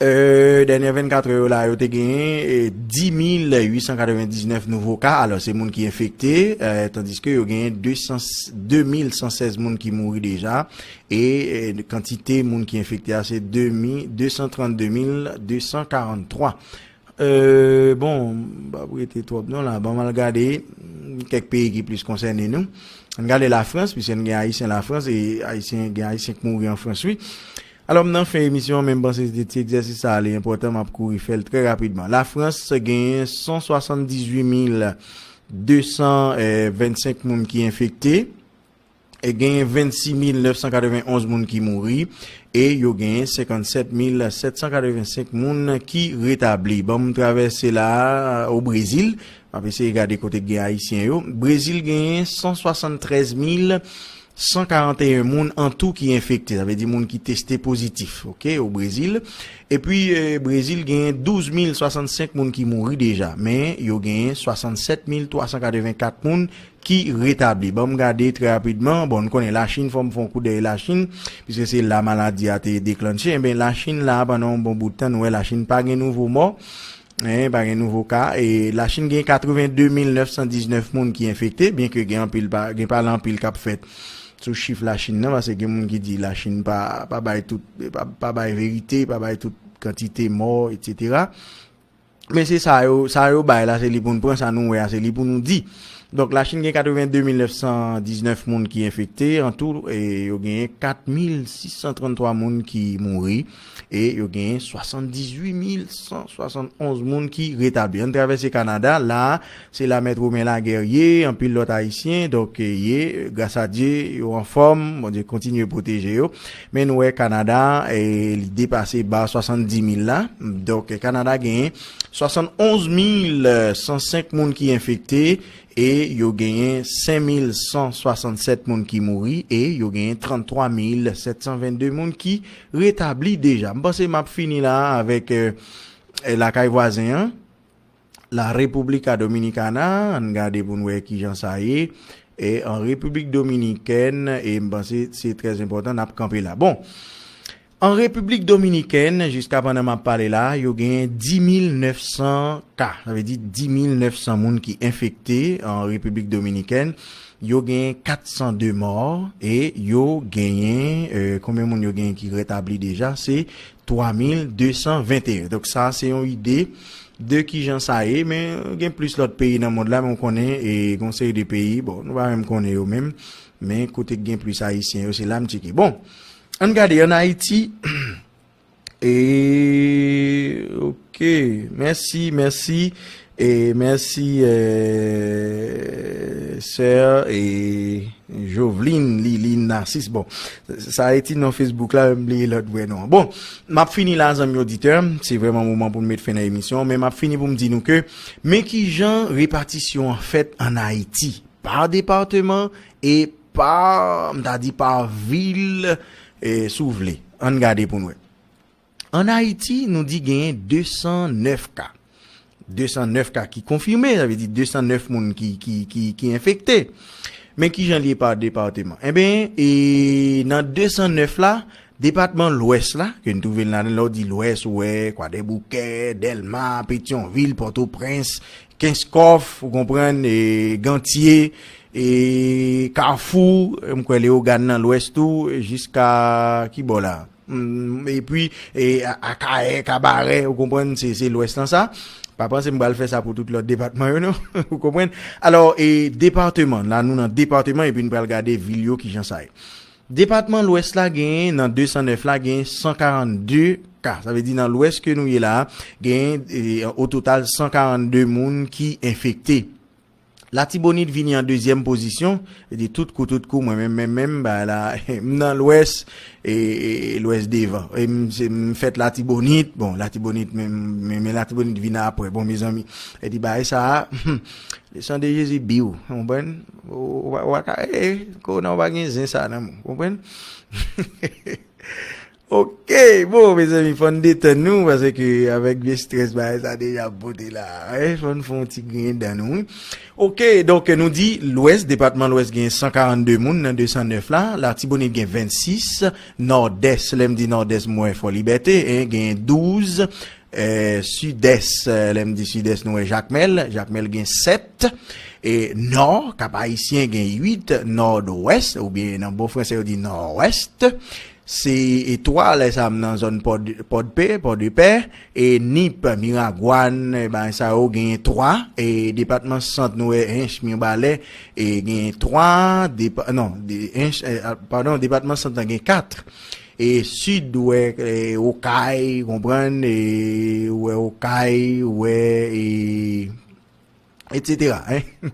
Eh, dènye vennkat è yo la, yo te genyen, eh, dis mil uit san katrevendiznèf nouvo ka. Alò, se moun ki enfekte, eh, tandiske yo genyen de san, de mil san sèz moun ki mouri deja. E, eh, kantite moun ki enfekte a, se de mil, de san trannde mil de san karanntwa. Eh, bon, m p ap rete twòp non la. Ban m al gade, mm, kèk peyi ki plis konsène nou. Ann gade Lafrans, piske n gen Ayisyen Lafrans, e Ayisyen, gen Ayisyen k mouri an Frans, wi. Alò, m nan fen emisyon an, men m panse ti, ti egzèsis sa a, li enpòtan, m ap kouri fè l trè rapidman. Lafrans genyen san swasanndizuit mil de san vennsenk moun ki enfekte, e genyen vennsis mil nèf san katrevenonz moun ki mouri, e yo genyen senkannsèt mil sèt san katrevensenk moun ki retabli. Ban m travèse la a, o Brezil, m ap eseye gade kote k gen Ayisyen yo. Brezil genyen san swasanntrèz mil san karanteyen moun an tou ki enfekte, sa vle di moun ki teste pozitif, oke, o Brezil. Epi, eh, Brezil genyen douz mil swasannsenk moun ki mouri deja, men yo genyen swasannsèt mil twa san katrevenkat moun ki retabli. Ban m gade trè rapidman. Bon, nou konnen Lachin, fò m fè yon kout dèyè Lachin, piske se la maladi a te deklanche. Enben, Lachin la, pandan yon bon bout tan, nou wè Lachin pa gen nouvo mò. Hein, pa gen nouvo ka. E Lachin gen katrevenndemil nèf san diznèf moun ki enfekte, byenke gen anpil pa, gen pale anpil k ap fèt sou chif Lachin nan, paske gen moun ki di Lachin pa, pa bay tout, pa, pa bay verite, pa bay tout kantite mò, etsetera. Men se sa yo, sa yo bay la, se li pou n pran, sa nou wè a, se li pou nou di. Donk, Lachin gen katrevenndemil nèf san diznèf moun ki enfekte, an tou, e yo genyen kat mil sis san tranntwa moun ki mouri, e yo genyen swasanndizuit mil san swasannonz moun ki retabli. Ann travèse Kanada, la, se la Mèt Romen Laguerre ye, anpil lòt Ayisyen, donk, ye, gras a Dye, yo anfòm, Bondye kontinye pwoteje yo. Men nou wè Kanada, e, li depase ba swasanndimil la. Donk, Kanada genyen swasannonz mil san senk moun ki enfekte, e yo genyen senk mil san swasannsèt moun ki mouri, e yo genyen tranntwa mil sèt san vennde moun ki retabli deja. M panse m ap fini la avèk, eh, eh, lakay vwazen an, la República Dominicana. Ann gade pou n wè kijan sa ye. E an Repiblik Dominikèn, e m panse se trè enpòtan, n ap kanpe la. Bon, an Repiblik Dominikèn, jiska pandan m ap pale la, yo genyen dis mil nèf san ka. Sa vle di dis mil nèf san moun ki enfekte an Repiblik Dominikèn. Yo genyen kat san de mò e yo genyen, eh, konbyen moun yo genyen ki retabli deja? Se twa mil de san venteyen. Donk, sa se yon ide de kijan sa ye, men gen plis lòt peyi nan mond la, men w konnen, e gen yon seri de peyi, bon, nou pa menm konnen yo menm, men kote k gen plis Ayisyen yo, se la m tcheke. Bon, ann gade, ann Ayiti, e, oke, mèsi, mèsi. E mèsi, eh, sè e Joveline Liline Narcisse. Bon, sa e ti non Facebook la, m bliye lòt vrè non an. Bon, m ap fini la, zanmi oditè. Se vrèman moman pou n met fen nan emisyon, men m ap fini pou m di nou ke men kijan repatisyon an fèt ann Ayiti, pa depatman e pa, m ta di, pa vil, eh, si w vle. Ann gade pou n wè. Ann Ayiti, nou di genyen de san nèf ka. De san nèf ka ki konfime, sa vle di de san nèf moun ki, ki, ki, ki enfekte. Men kijan l ye pa depatman? Enben, e nan de san nèf la, depatman Lwès la, ke n twouve l ladan, lè w di Lwès, ou wè Kwadèboukè, Dèlma, Petyonvil, Pòtoprens, Kenskòf, ou konprann, e Gantye, e Kafou, m kwè Leyogàn nan Lwès tou, jiska ki bò la? Mm, epi, e, a- Akayè, Kabarè, ou konprann, se, se Lwès lan sa. Pa panse m pral fè sa pou tout lòt depatman yo, non. Ou konprann? Alò, e depatman, la nou nan depatman, epi n pral gade vil yo, kijan sa ye. Depatman Lwès la genyen, nan de san nèf la, genyen san karannde ka. Sa vle di nan Lwès ke nou ye la, genyen, e, o total san karannde moun ki enfekte. Latibonit vini an dezyèm pozisyon, vle di tout kou, tout kou, mwen menm, menm, menm, ba la, m nan Lwès, e, e, Lwès devan. E m, se, m fèt Latibonit, bon, Latibonit, men, men, men Latibonit vini apre, bon, mezanmi. E di, bagay sa a, le san de Jezi, biw, konprann? Ou, ou, ou pa ka, e, kowona, ou pa gen zen sa nan men w, konprann? Ok, bon, mezanmi, fò n detann nou, paske avèk vye strès bagay sa deja ap pote la, wi, fò n fè yon ti griyen dan nou, wi. Ok, donk, nou di Lwès, depatman Lwès gen san karannde moun nan de san nèf la, Latibonit gen vennsis, Nòdès, lè m di Nòdès, m wè Fòlibète, en, gen douz, eh, Sidès, eh, lè m di Sidès, nou wè Jakmèl, Jakmèl gen sèt, e Nò, Kap Ayisyen gen uit, Nòdwès, oubyen nan bon fransè yo di Nòwès, se, e twa, lè sa m nan zòn Pòd-, Pòdpe, Pòdepè, e Nip, Miragwàn, e bagay sa yo genyen twa, e depatman Sant nou wè Ench, Mibalè, e genyen twa, depa-, non, de, Ench, e, a, padon, depatman Sant lan gen kat. E Sid, ou wè, e, Okay, konprann, e, ou wè Okay, ou wè, e, etsetera, en.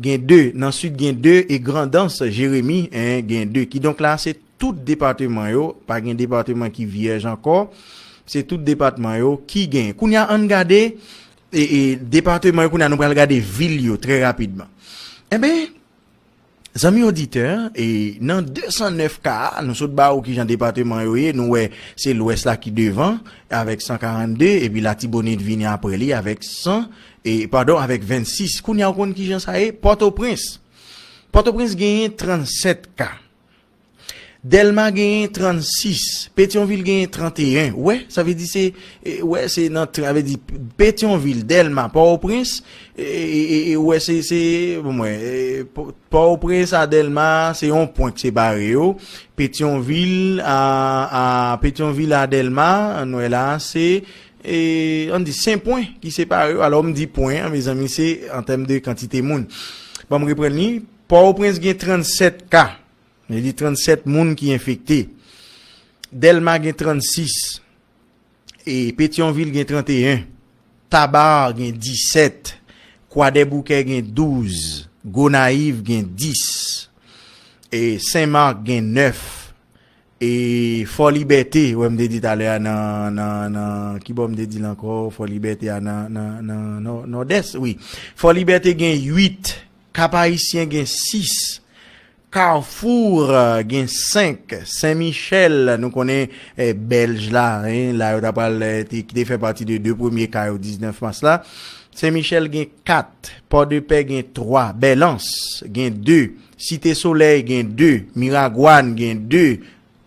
Gen de, nan Sid gen de, e Grandans, Jeremi, en, gen de. Kidonk la, se tout depatman yo, pa gen depatman ki vyèj ankò, se tout depatman yo ki gen. Kounye a, ann gade, e, e, depatman yo, kounye a, nou pral gade vil yo trè rapidman. Enben, zanmi oditè, e nan de san nèf ka a, nou sot ba ou kijan depatman yo ye, nou wè se Lwès la ki devan, avèk san karannde, epi Latibonit vini apre li avèk san, e, padon, avèk vennsis. Kounye a, ou konn kijan sa ye? Pòtoprens. Pòtoprens genyen trannsèt ka. Dèlma genyen trannsis, Petyonvil genyen tranteyen. Ou wè, sa vle di se, e, ou wè, se nan, sa vle di Petyonvil, Dèlma, Pòtoprens, e, e, e, e, ou wè, se, se, bon, mwen, e, Pò-, Pòtoprens a Dèlma, se yon pwen k separe yo. Petyonvil a, a, Petyonvil a Dèlma, nou wè la, se, e, ann di, senk pwen ki separe yo. Alò, m di pwen an, mezanmi, se an tèm de kantite moun. Bon, m reprann li. Pòtoprens gen trannsèt ka. Li di trannsèt moun ki enfekte. Dèlma gen trannsis. E Petyonvil gen tranteyen. Taba gen disèt. Kwadèboukè gen douz. Gonayiv gen dis. E Senmak gen nèf. E Fòlibète, wè m te di talè a nan, nan, nan, ki bò m te di l ankò? Fòlibète a nan, nan, nan, nan Nòdès, wi. Fòlibète gen uit. Kap Ayisyen gen sis. Kafou, eh, gen senk. Sen Michèl, nou konnen, eh, Bèlj la, en, la yo ta pral, eh, te, ki te fè pati de de premye ka yo diznèf mas la. Sen Michèl gen kat. Pòdepè gen twa. Bèlans gen de. Site Solèy gen de. Miragwàn gen de.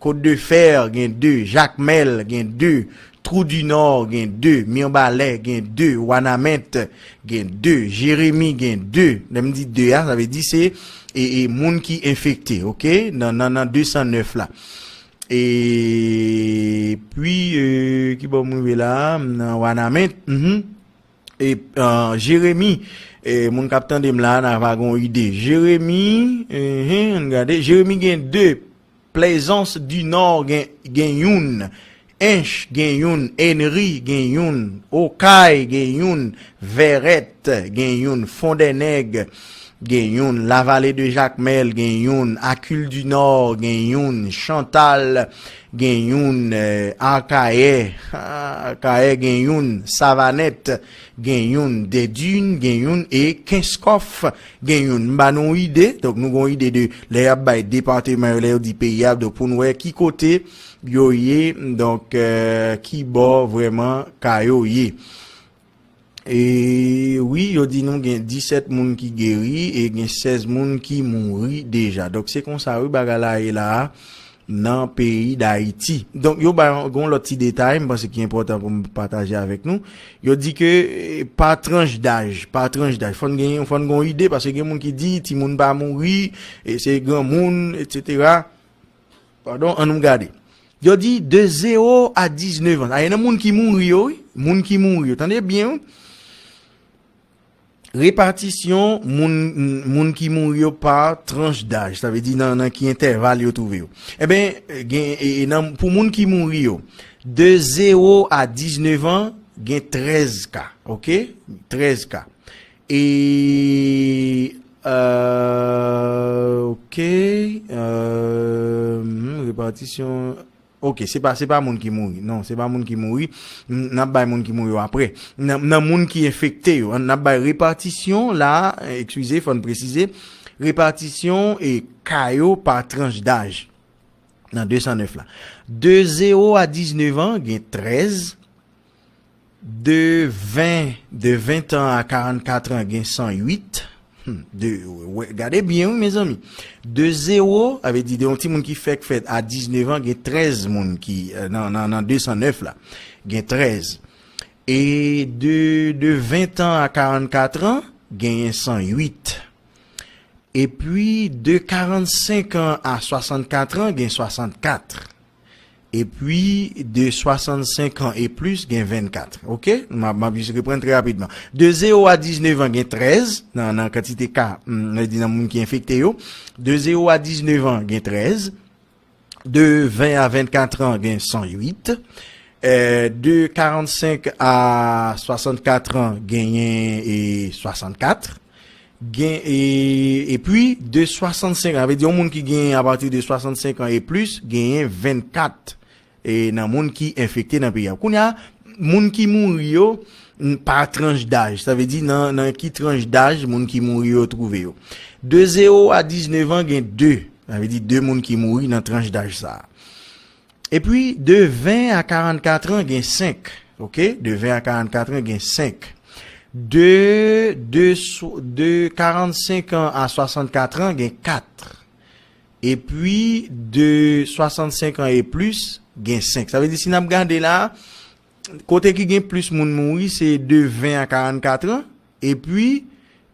Kot de Fè gen de, Jakmèl gen de, Twou di Nò gen de, Mibalè gen de, Wanament gen de, Jeremi gen de. Lè m di de a, sa vle di se, e, e, moun ki enfekte, oke, nan, nan, nan de san nèf la. Epi, e, ki bò m rive la a? Nan Wanament, mhm. E, e, Jeremi, e, moun k ap tande m la a, n a va gen yon ide. Jeremi, enhen, ann gade. Jeremi gen de. Plaisance du Nord gen, gen youn. Ench gen youn, Enri gen youn, Okay gen youn, Vèrèt gen youn, Fondènèg gen youn, Lavale de Jakmèl gen youn, Akil di Nò gen youn, Chantal gen youn, eh, Akayè, Akayè gen youn, Savanèt gen youn, Dèdin gen youn, e Kenskòf gen youn. M ba nou ide, donk nou gon ide de lè y ap bay depatman yo, lè yo di peyi a, donk pou n wè ki kote yo ye, donk, eh, ki bò vrèman ka yo ye. E wi, yo di nou gen disèt moun ki geri e gen sèz moun ki mouri deja. Donk se konsa wi bagay la ye la a nan peyi Dayiti. Donk yo bay yon, yon lòt ti detay, m panse ki enpòtan pou m pataje avèk nou. Yo di ke, eh, pa tranch daj, pa tranch daj. Fò n gen, fò n gen yon ide, paske gen moun ki di timoun pa mouri, e se granmoun, etsetera. Padon, ann nou gade. Yo di de zewo a diznèf an. Sa e nan moun ki mouri yo, wi. Moun ki mouri yo. Tande byen, wi. Repatisyon moun, moun ki mouri yo pa tranch daj. Sa vle di nan, nan ki entèval yo twouve yo. Enben, gen, e, e nan, pou moun ki mouri yo, de zewo a diznèf an, gen trèz ka. Oke? Trèz ka. E, euh, oke, euh, hmm, repatisyon. Oke, se pa, se pa moun ki mouri. Non, se pa moun ki mouri. N, n ap bay moun ki mouri yo apre. Nan, nan moun ki enfekte yo, n ap bay repatisyon la, eskize, fò n presize, repatisyon e ka yo pa tranch daj nan de san nèf la. De zewo a diznèf an, gen trèz. De ven, de ven an a karannkat an, gen san uit. Hmm, de, wè, gade byen, wi, mezanmi. De zewo, sa vle di de yon timoun ki fèk fèt a diznèf an, gen trèz moun ki, eh, nan, nan, nan de san nèf la. Gen trèz. E de, de ven an a karannkat an, genyen san uit. Epi, de karannsenk an a swasannkat an, gen swasannkat. Epi, de swasannsenk an e plis, gen vennkat. Oke? M ap, m ap jis reprann trè rapidman. De zewo a diznèf an, gen trèz, nan, nan kantite ka, m, mwen di nan moun ki enfekte yo. De zewo a diznèf an, gen trèz. De ven a vennkat an, gen san uit. Eh, de karannsenk a swasannkat an, genyen, e, swasannkat. Gen, e, epi, de swasannsenk an, sa vle di yon moun ki gen apati de swasannsenk an e plis, genyen vennkat, e, nan moun ki enfekte nan peyi a. Kounye a, moun ki mouri yo, n, pa tranch daj, sa vle di nan, nan ki tranch daj moun ki mouri yo twouve yo. De zewo a diznèf an, gen de, sa vle di de moun ki mouri nan tranch daj sa a. Epi, de ven a karannkat an, gen senk. Oke? De ven a karannkat an, gen senk. De, de sw-, de karannsenk an a swasannkat an, gen kat. Epi, de swasannsenk an e plis, gen senk. Sa vle di, si n ap gade la, kote ki gen plis moun mouri, se de ven a karannkat an. Epi,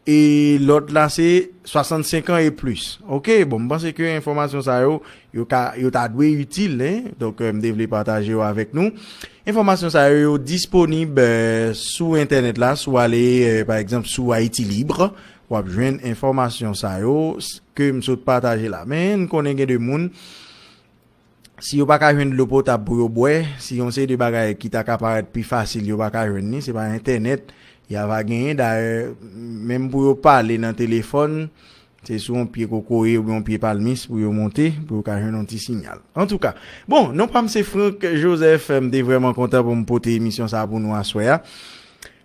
e lòt la se swasannsenk an e plis. Oke, bon, m panse ke enfòmasyon sa yo, yo ka, yo ta dwe itil, en. Donk, eh, m te vle pataje yo avèk nou. Enfòmasyon sa yo, yo disponib, eh, sou entènèt la, si w ale, eh, pa egzanp, sou Haïti Libre, w ap jwenn enfòmasyon sa yo s-, ke m sot pataje la. Men, n konnen gen de moun, si yo pa ka jwenn dlo potab pou yo bwè, si yon seri de bagay ki ta ka parèt pi fasil, yo pa ka jwenn li, se pa entènèt y ava genyen. Dayè, menm pou yo pale nan telefòn, se sou yon pye kokoye oubyen yon pye palmis pou yo monte, pou yo ka jwenn yon ti siyal. Antouka, bon, non pa m se Frank Joseph, m te vrèman kontan pou m pote emisyon sa a pou nou aswè a.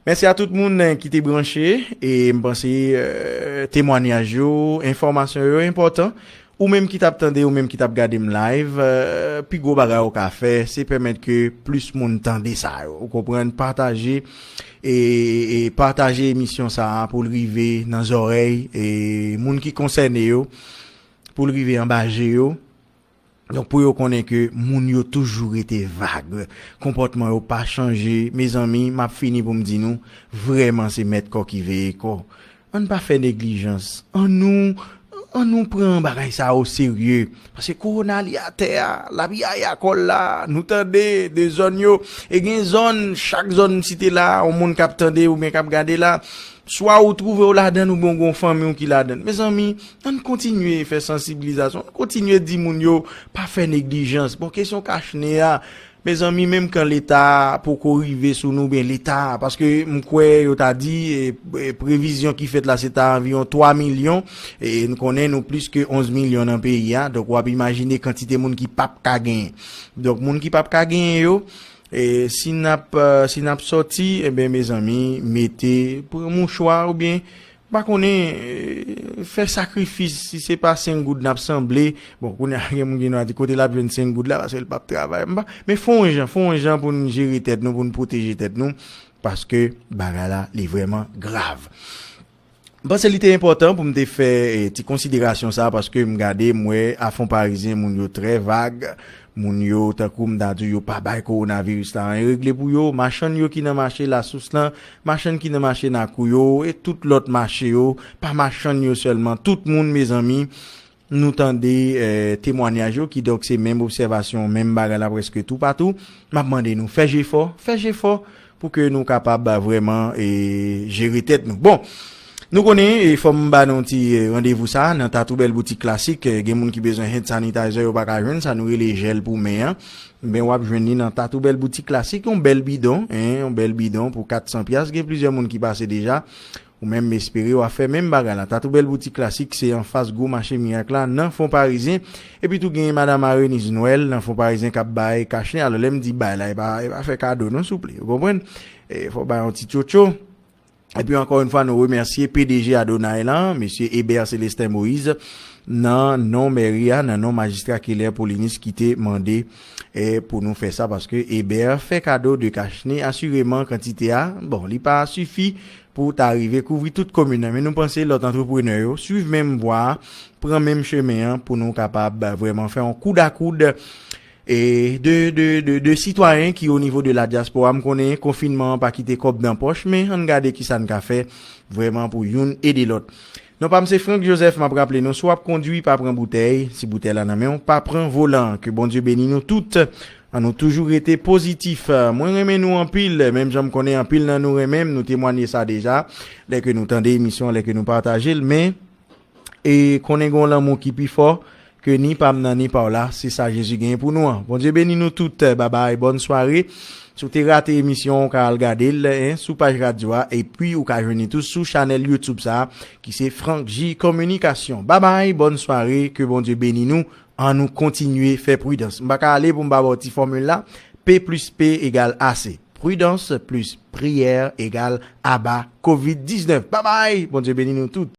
Mèsi a tout moun, eh, ki te branche, e m panse, eh, temwanyaj yo, enfòmasyon yo enpòtan. Ou menm ki t ap tande, ou menm ki t ap gade m live, eh, pi gwo bagay ou ka fè, se pèmèt ke plis moun tande sa yo. Ou konprann? Pataje, e, e, e pataje emisyon sa a pou l rive nan zòrèy, e, moun ki konsène yo, pou l rive anba je yo. Donk, pou yo konnen ke moun yo toujou rete vag, konpòtman yo pa chanje. Mezanmi, m ap fini pou m di nou, vrèman se mèt kò ki veye kò. Ann pa fè neglijans. Ann nou, ann nou pran bagay sa o serye. Paske kowona li atè a, l ap yaya kò l la. Nou tande de zòn yo. E gen zòn, chak zòn m site la, yon moun k ap tande oubyen k ap gade la, swa ou twouve w ladan l oubyen w gen yon fanmi w ki ladan l. Mezanmi, ann kontinye fè sansibilizasyon, ann kontinye di moun yo pa fè neglijans. Bon, kesyon kach ne a, Mezanmi, menm kan Leta poko rive sou nou, byen Leta, paske m kwè yo ta di, e, e, previzyon ki fèt la, se ta anviwon twa milyon, e n konnen nou plis ke onz milyon nan peyi a, donk w ap imajine kantite moun ki p ap ka genyen. Donk, moun ki p ap ka genyen yo, e, si n ap, e, si n ap sòti, ebyen, mezanmi, mete, pran mouchwa oubyen, m pa konnen, e, fè sakrifis, si se pa senk goud n ap sanble. Bon, kounye a, gen moun ki nan di kote l ap jwenn senk goud la, paske l p ap travay. M pa, men fè yon jan, fè yon jan pou n jere tèt nou, pou n pwoteje tèt nou, paske bagay la, li vrèman grav. M panse li te enpòtan pou m te fè, e, ti konsiderasyon sa, paske m gade, m wè a Fon Parizyen, moun yo trè vag, moun yo, tankou m ta di w, yo pa bay kowonaviris la anyen regle pou yo, machann yo ki nan mache Lasous lan, machann ki nan mache Nakou yo, e tout lòt mache yo, pa machann yo sèlman, tout moun, mezanmi, nou tande, e, temwanyaj yo, kidonk se menm obsèvasyon, menm bagay la prèske toupatou. M ap mande nou, fè jefò, fè jefò pou ke nou kapab, a, vrèman, e, jere tèt nou. Bon, nou konnen, e, fò m ba nou ti, e, randevou sa nan Tatoubèl Boutik Klasik, e, gen moun ki bezwen hand sanitizer, yo pa ka jwenn sa nou rele jèl pou men an. Ben, w ap jwenn li nan Tatoubèl Boutik Klasik, yon bèl bidon, en, yon bèl bidon pou kat san pyas. Gen plizyè moun ki pase deja. Ou menm, m espere w ap fè menm bagay la. Tatoubèl Boutik Klasik, se anfas gwo mache Mirak la, nan Fon Parizyen. Epi tou, gen Madam Areniz Nwèl, nan Fon Parizyen, k ap bay kachnen. Alò, lè m di bay la, e pa, e pa fè kado, non, souple. Ou konprann? E fò bay yon ti tchotcho. Epi, ankò yon fwa, nou remèsye P D G Adonay lan, Mesye Eber Celestin Moïse, nan non mèri a, nan non majistra Keller Polynice ki te mande, e, pou nou fè sa, paske Eber fè kado de kachnen, asireman, kantite a, bon, li pa sifi pou ta rive kouvri tout komin nan. Men nou panse lòt antreprenè yo swiv menm vwa a, pran menm chemen an pou nou kapab, a, vrèman fè yon koud a koud, e, de, de, de, de sitwayen ki o nivo de la dyaspora. M konnen konfinman an pa kite kòb nan pòch, men ann gade kisa n ka fè vrèman pou youn ede lòt. Non pa m se Frank Joseph, m ap raple nou, si w ap kondwi, pa pran boutèy, si boutèy la nan men w, pa pran volan. Ke Bondye beni nou tout. An nou toujou rete pozitif. Mwen renmen nou anpil, menm jan m konnen anpil nan nou renmen m, nou temwanye sa deja, lè ke nou tande emisyon, lè ke nou pataje l, men, e, konnen gen yon lanmou ki pi fò ke ni pa m nan ni pa w la, se sa Jezi genyen pou nou an. Bondye beni nou tout, babay, bòn sware. Si w te rate emisyon, w ka al gade l, en, sou paj radyo a, epi ou ka jwenn li tou sou chanèl YouTube sa a, ki se Frank J Kominikasyon. Babay, bòn sware, ke Bondye beni nou. An nou kontinye fè pridans. M pa ka ale pou m pa ba w ti fòmil la. P plis P egal A C. Pridans plis priyè egal aba kovid diznèf. Babay! Bondye beni nou tout.